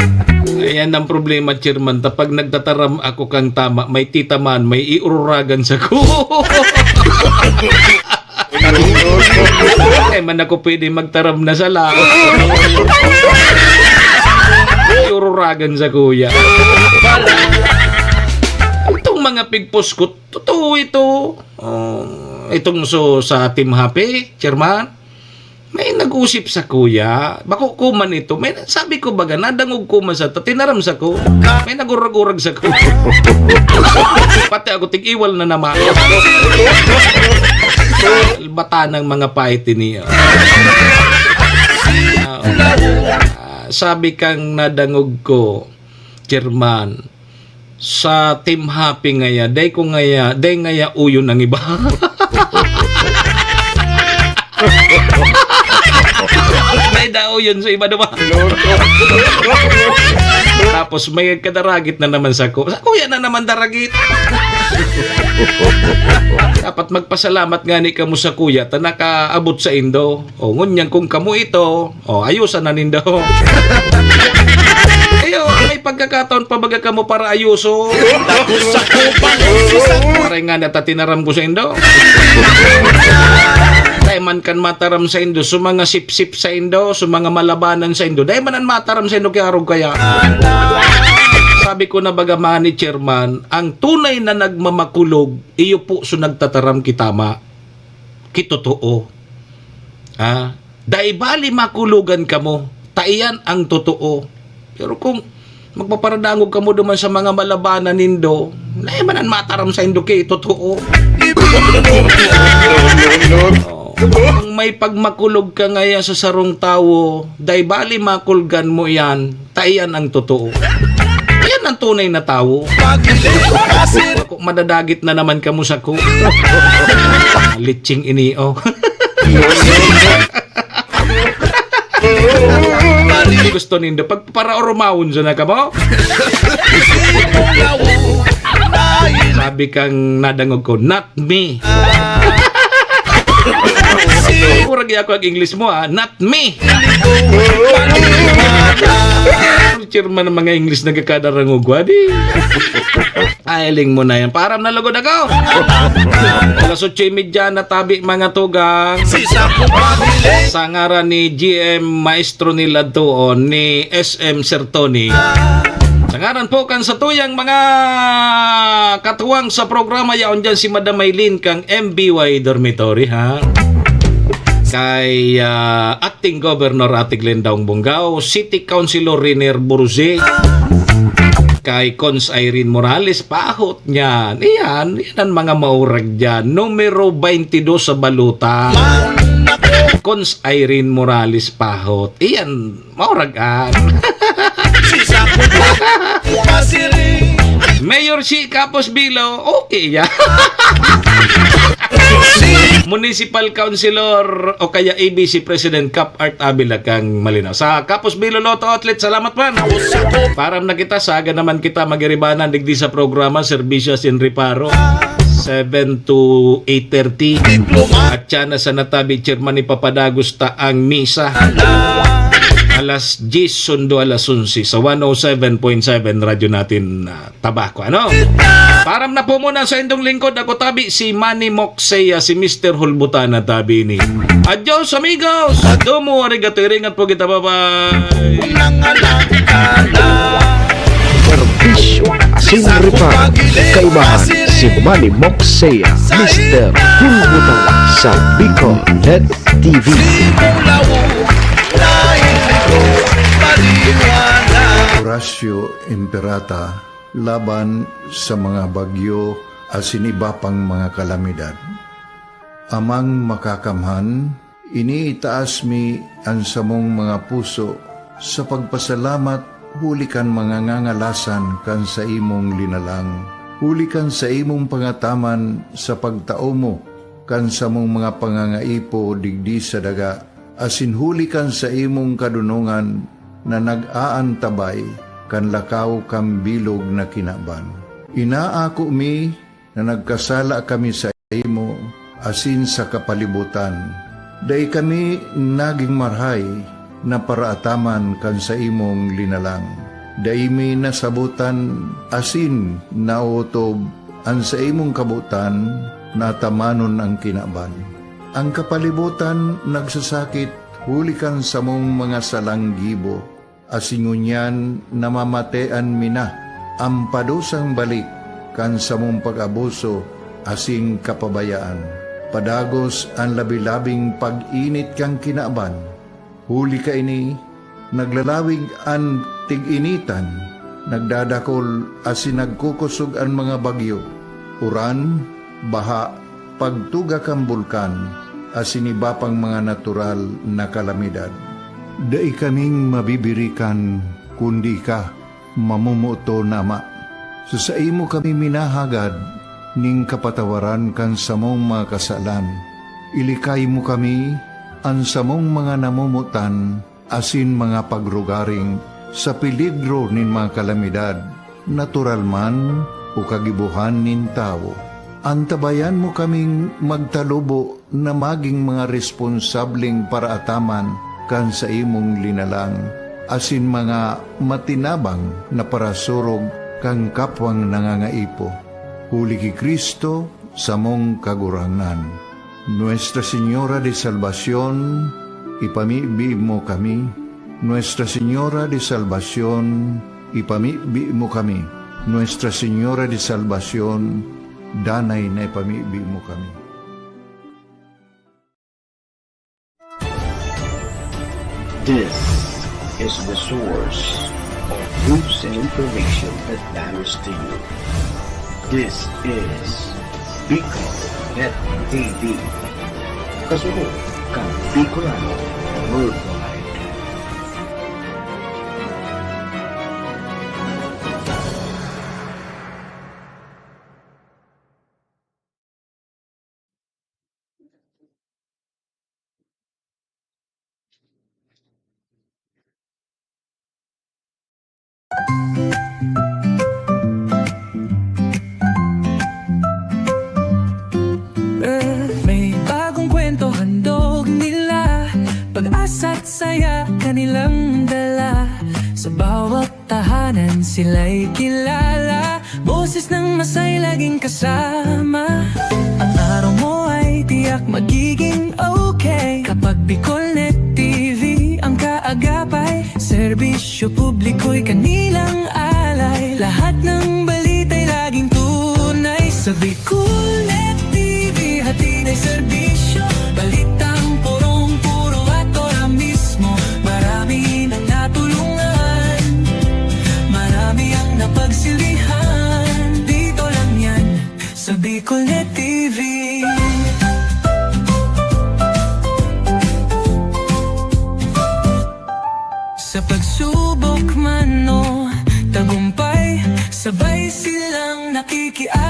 Ayan ang problema, Chairman. Kapag nagtataram ako kang tama, may titaman, may iururagan sa ko. Eh, man ako pwede magtaram na sala. Ururagan sa kuya. Itong mga pigpos ko, totoo ito. Oh, itong so, sa Team Happy, Chairman, may nag-usip sa kuya. Bako ko man ito. May, sabi ko baga, nadangog ko man sa ta, tinaram sa ko. May nagurag-urag sa ko. Pati ako, tig-iwal na naman. Bata ng mga pahit niya. Ah, ah, sabi kang nadangog ko, Chairman, sa Team Happy ngaya, dai ko ngaya, dai ngaya uyon ang iba. May dauyon sa iba naman. Tapos may kadaragit na naman sa ko. Sa kuya na naman daragit. Dapat magpasalamat nga ni kamo sa kuya ta nakaabot sa indo. O, ngunyan kung kamo ito, o, ayusan na nindo. Ayo, may pagkakataon pa baga kamo para ayuso. Tapos sa kupang, Maray nga na ta tinaram ko sa indo. Dai man kan mataram sa indo, so mga sipsip sa indo, so mga malabanan sa indo, dai man an mataram sa indo, kaya arog kaya. Sabi ko na baga, mga ni Chairman, ang tunay na nagmamakulog, iyo po so nagtataram ki tama, ki totoo. Ha? Dai bali makulogan kamo, ta iyan ang totoo. Pero kung magpaparadangog kamo duman sa mga malabanan nindo, na man an mataram sa indo ki totoo. Oh. Kung may pagmakulog ka ngaya sa sarong tawo, dai bali makulgan mo iyan, ta iyan ang totoo. Iyan ang tunay na tawo. Ako, madadagit na naman kamo sa ko. Litsing ini, oh. Gusto nindo, pagparaoromawon sa na kamo? Sabi kang nadangog ko, "Not me." Murag ako ang English mo, ah. "Not me." Chairman ng mga English na gakada rangog, wadi. Ay, hiling mo na yan. Param na lugod ako. Alas otso y media na tabi, mga tugang. Sa ngaran ni G M Maestro ni Ladtuon, ni S M Sir Tony. Sa ngaran po kan satuyang mga katuwang sa programa, yaon dyan si Madam Maylin kang M B Y Dormitory, ha? Kay, ah, Acting Governor Ate Glenda Ong Bongao, City Councilor Riner Burze, kay Cons Irene Morales, pahot niyan. Iyan, iyan ang mga maurag dyan. Numero twenty-dos sa baluta. Cons Irene Morales, pahot. Iyan, maurag an. Mayor si Kapos Bilo, okay yan. Municipal Councilor o kaya A B C President Cap Art Abila kang malinaw. Sa Kapos Bilo Lotto Outlet, salamat man. Param na kita, saga naman kita magiribanan digdi sa programa, serbisyo sin reparo, seven to eight thirty. At siya na sa natabi, chairman ni Papadagos ta ang misa. Alas diyes, sundo alas onse sa one oh seven point seven Radyo Natin, ah, Tabaco. Ano? Param na po muna sa indong lingkod. Ako tabi si Manny Moxey, ah, si Mister Hulbutan na tabi ni. Adios, amigos! Domo, arigato, iringat po kita. Bye-bye! Serbisyo asin reparo. Kaibahan si Manny Moxey, Mister Hulbutan sa Bicol Net T V. Horacio Imperata laban sa mga bagyo asin iba pang mga kalamidad. Amang Makakamhan, iniitaas mi an samong mga puso sa pagpasalamat huli kan mga ngangalasan kan saimong linalang, huli kan saimong pangataman sa pagtao mo kan samong mga pangangaipo digdi sa daga, asin huli kan saimong kadonongan na nag-aantabay kan lakaw kan bilog na kinaban. Inaako mi na nagkasala kami saimo asin sa kapalibotan. Dai kami nagin marahay na paraataman kan saimong linalang. Dai mi nasabotan asin naotob an saimong kabotan na atamanon an kinaban. An kapalibotan nagsasakit huli kan samong mga salang gibo, asin ngunyan namamatean mi na an padusang balik kan samong pag-abuso asin kapabayaan. Padagos an labi-labing pag-init kan kinaban. Huli kaini, naglalawig an tig-initan, nagdadakol asin nagkukosog an mga bagyo, uran, baha, pagtuga kan bulkan, asin iba pang mga natural na kalamidad. Dai kaming mabibirikan, kundi ika, mamomoton na Ama. Sa saimo kami minahagad nin kapatawaran kan samong mga kasalan. Ilikay mo kami, an samong mga namomotan, asin mga pagrugaring sa peligro nin mga kalamidad, natural man o kagibohan nin tawo. Antabayan mo kaming magtalubo na magin mga responsableng paraataman kan saimong linalang, asin mga matinabang na parasurog kan kapwang nangangaipo. Huli ki Cristo, samong Kagurangnan. Nuestra Señora de Salvacion, ipamibi mo kami. Nuestra Señora de Salvacion, ipamibi mo kami. Nuestra Señora de Salvacion, danay na ipamibi mo kami. This is the source of news and information that matters to you. This is Bicol Net T V. Kasunod kan Bicolano Worldwide. May bagong kwento handog nila, pag-asa't saya kanilang dala. Sa bawat tahanan sila'y kilala, boses ng masay laging kasama. Ang araw mo ay tiyak magiging okay kapag Bicol Net T V ang kaagapay. Serbisyo publiko'y kanilang alay, lahat ng balita'y laging tunay. Sa Bicol Net T V, hatid ay serbisyo, balitang purong-puro at ora mismo. Marami nang natulungan, marami ang napagsilbihan. Dito lang yan, sa Bicol Net T V. Sa pagsubok man o tagumpay, sabay silang nakikialam.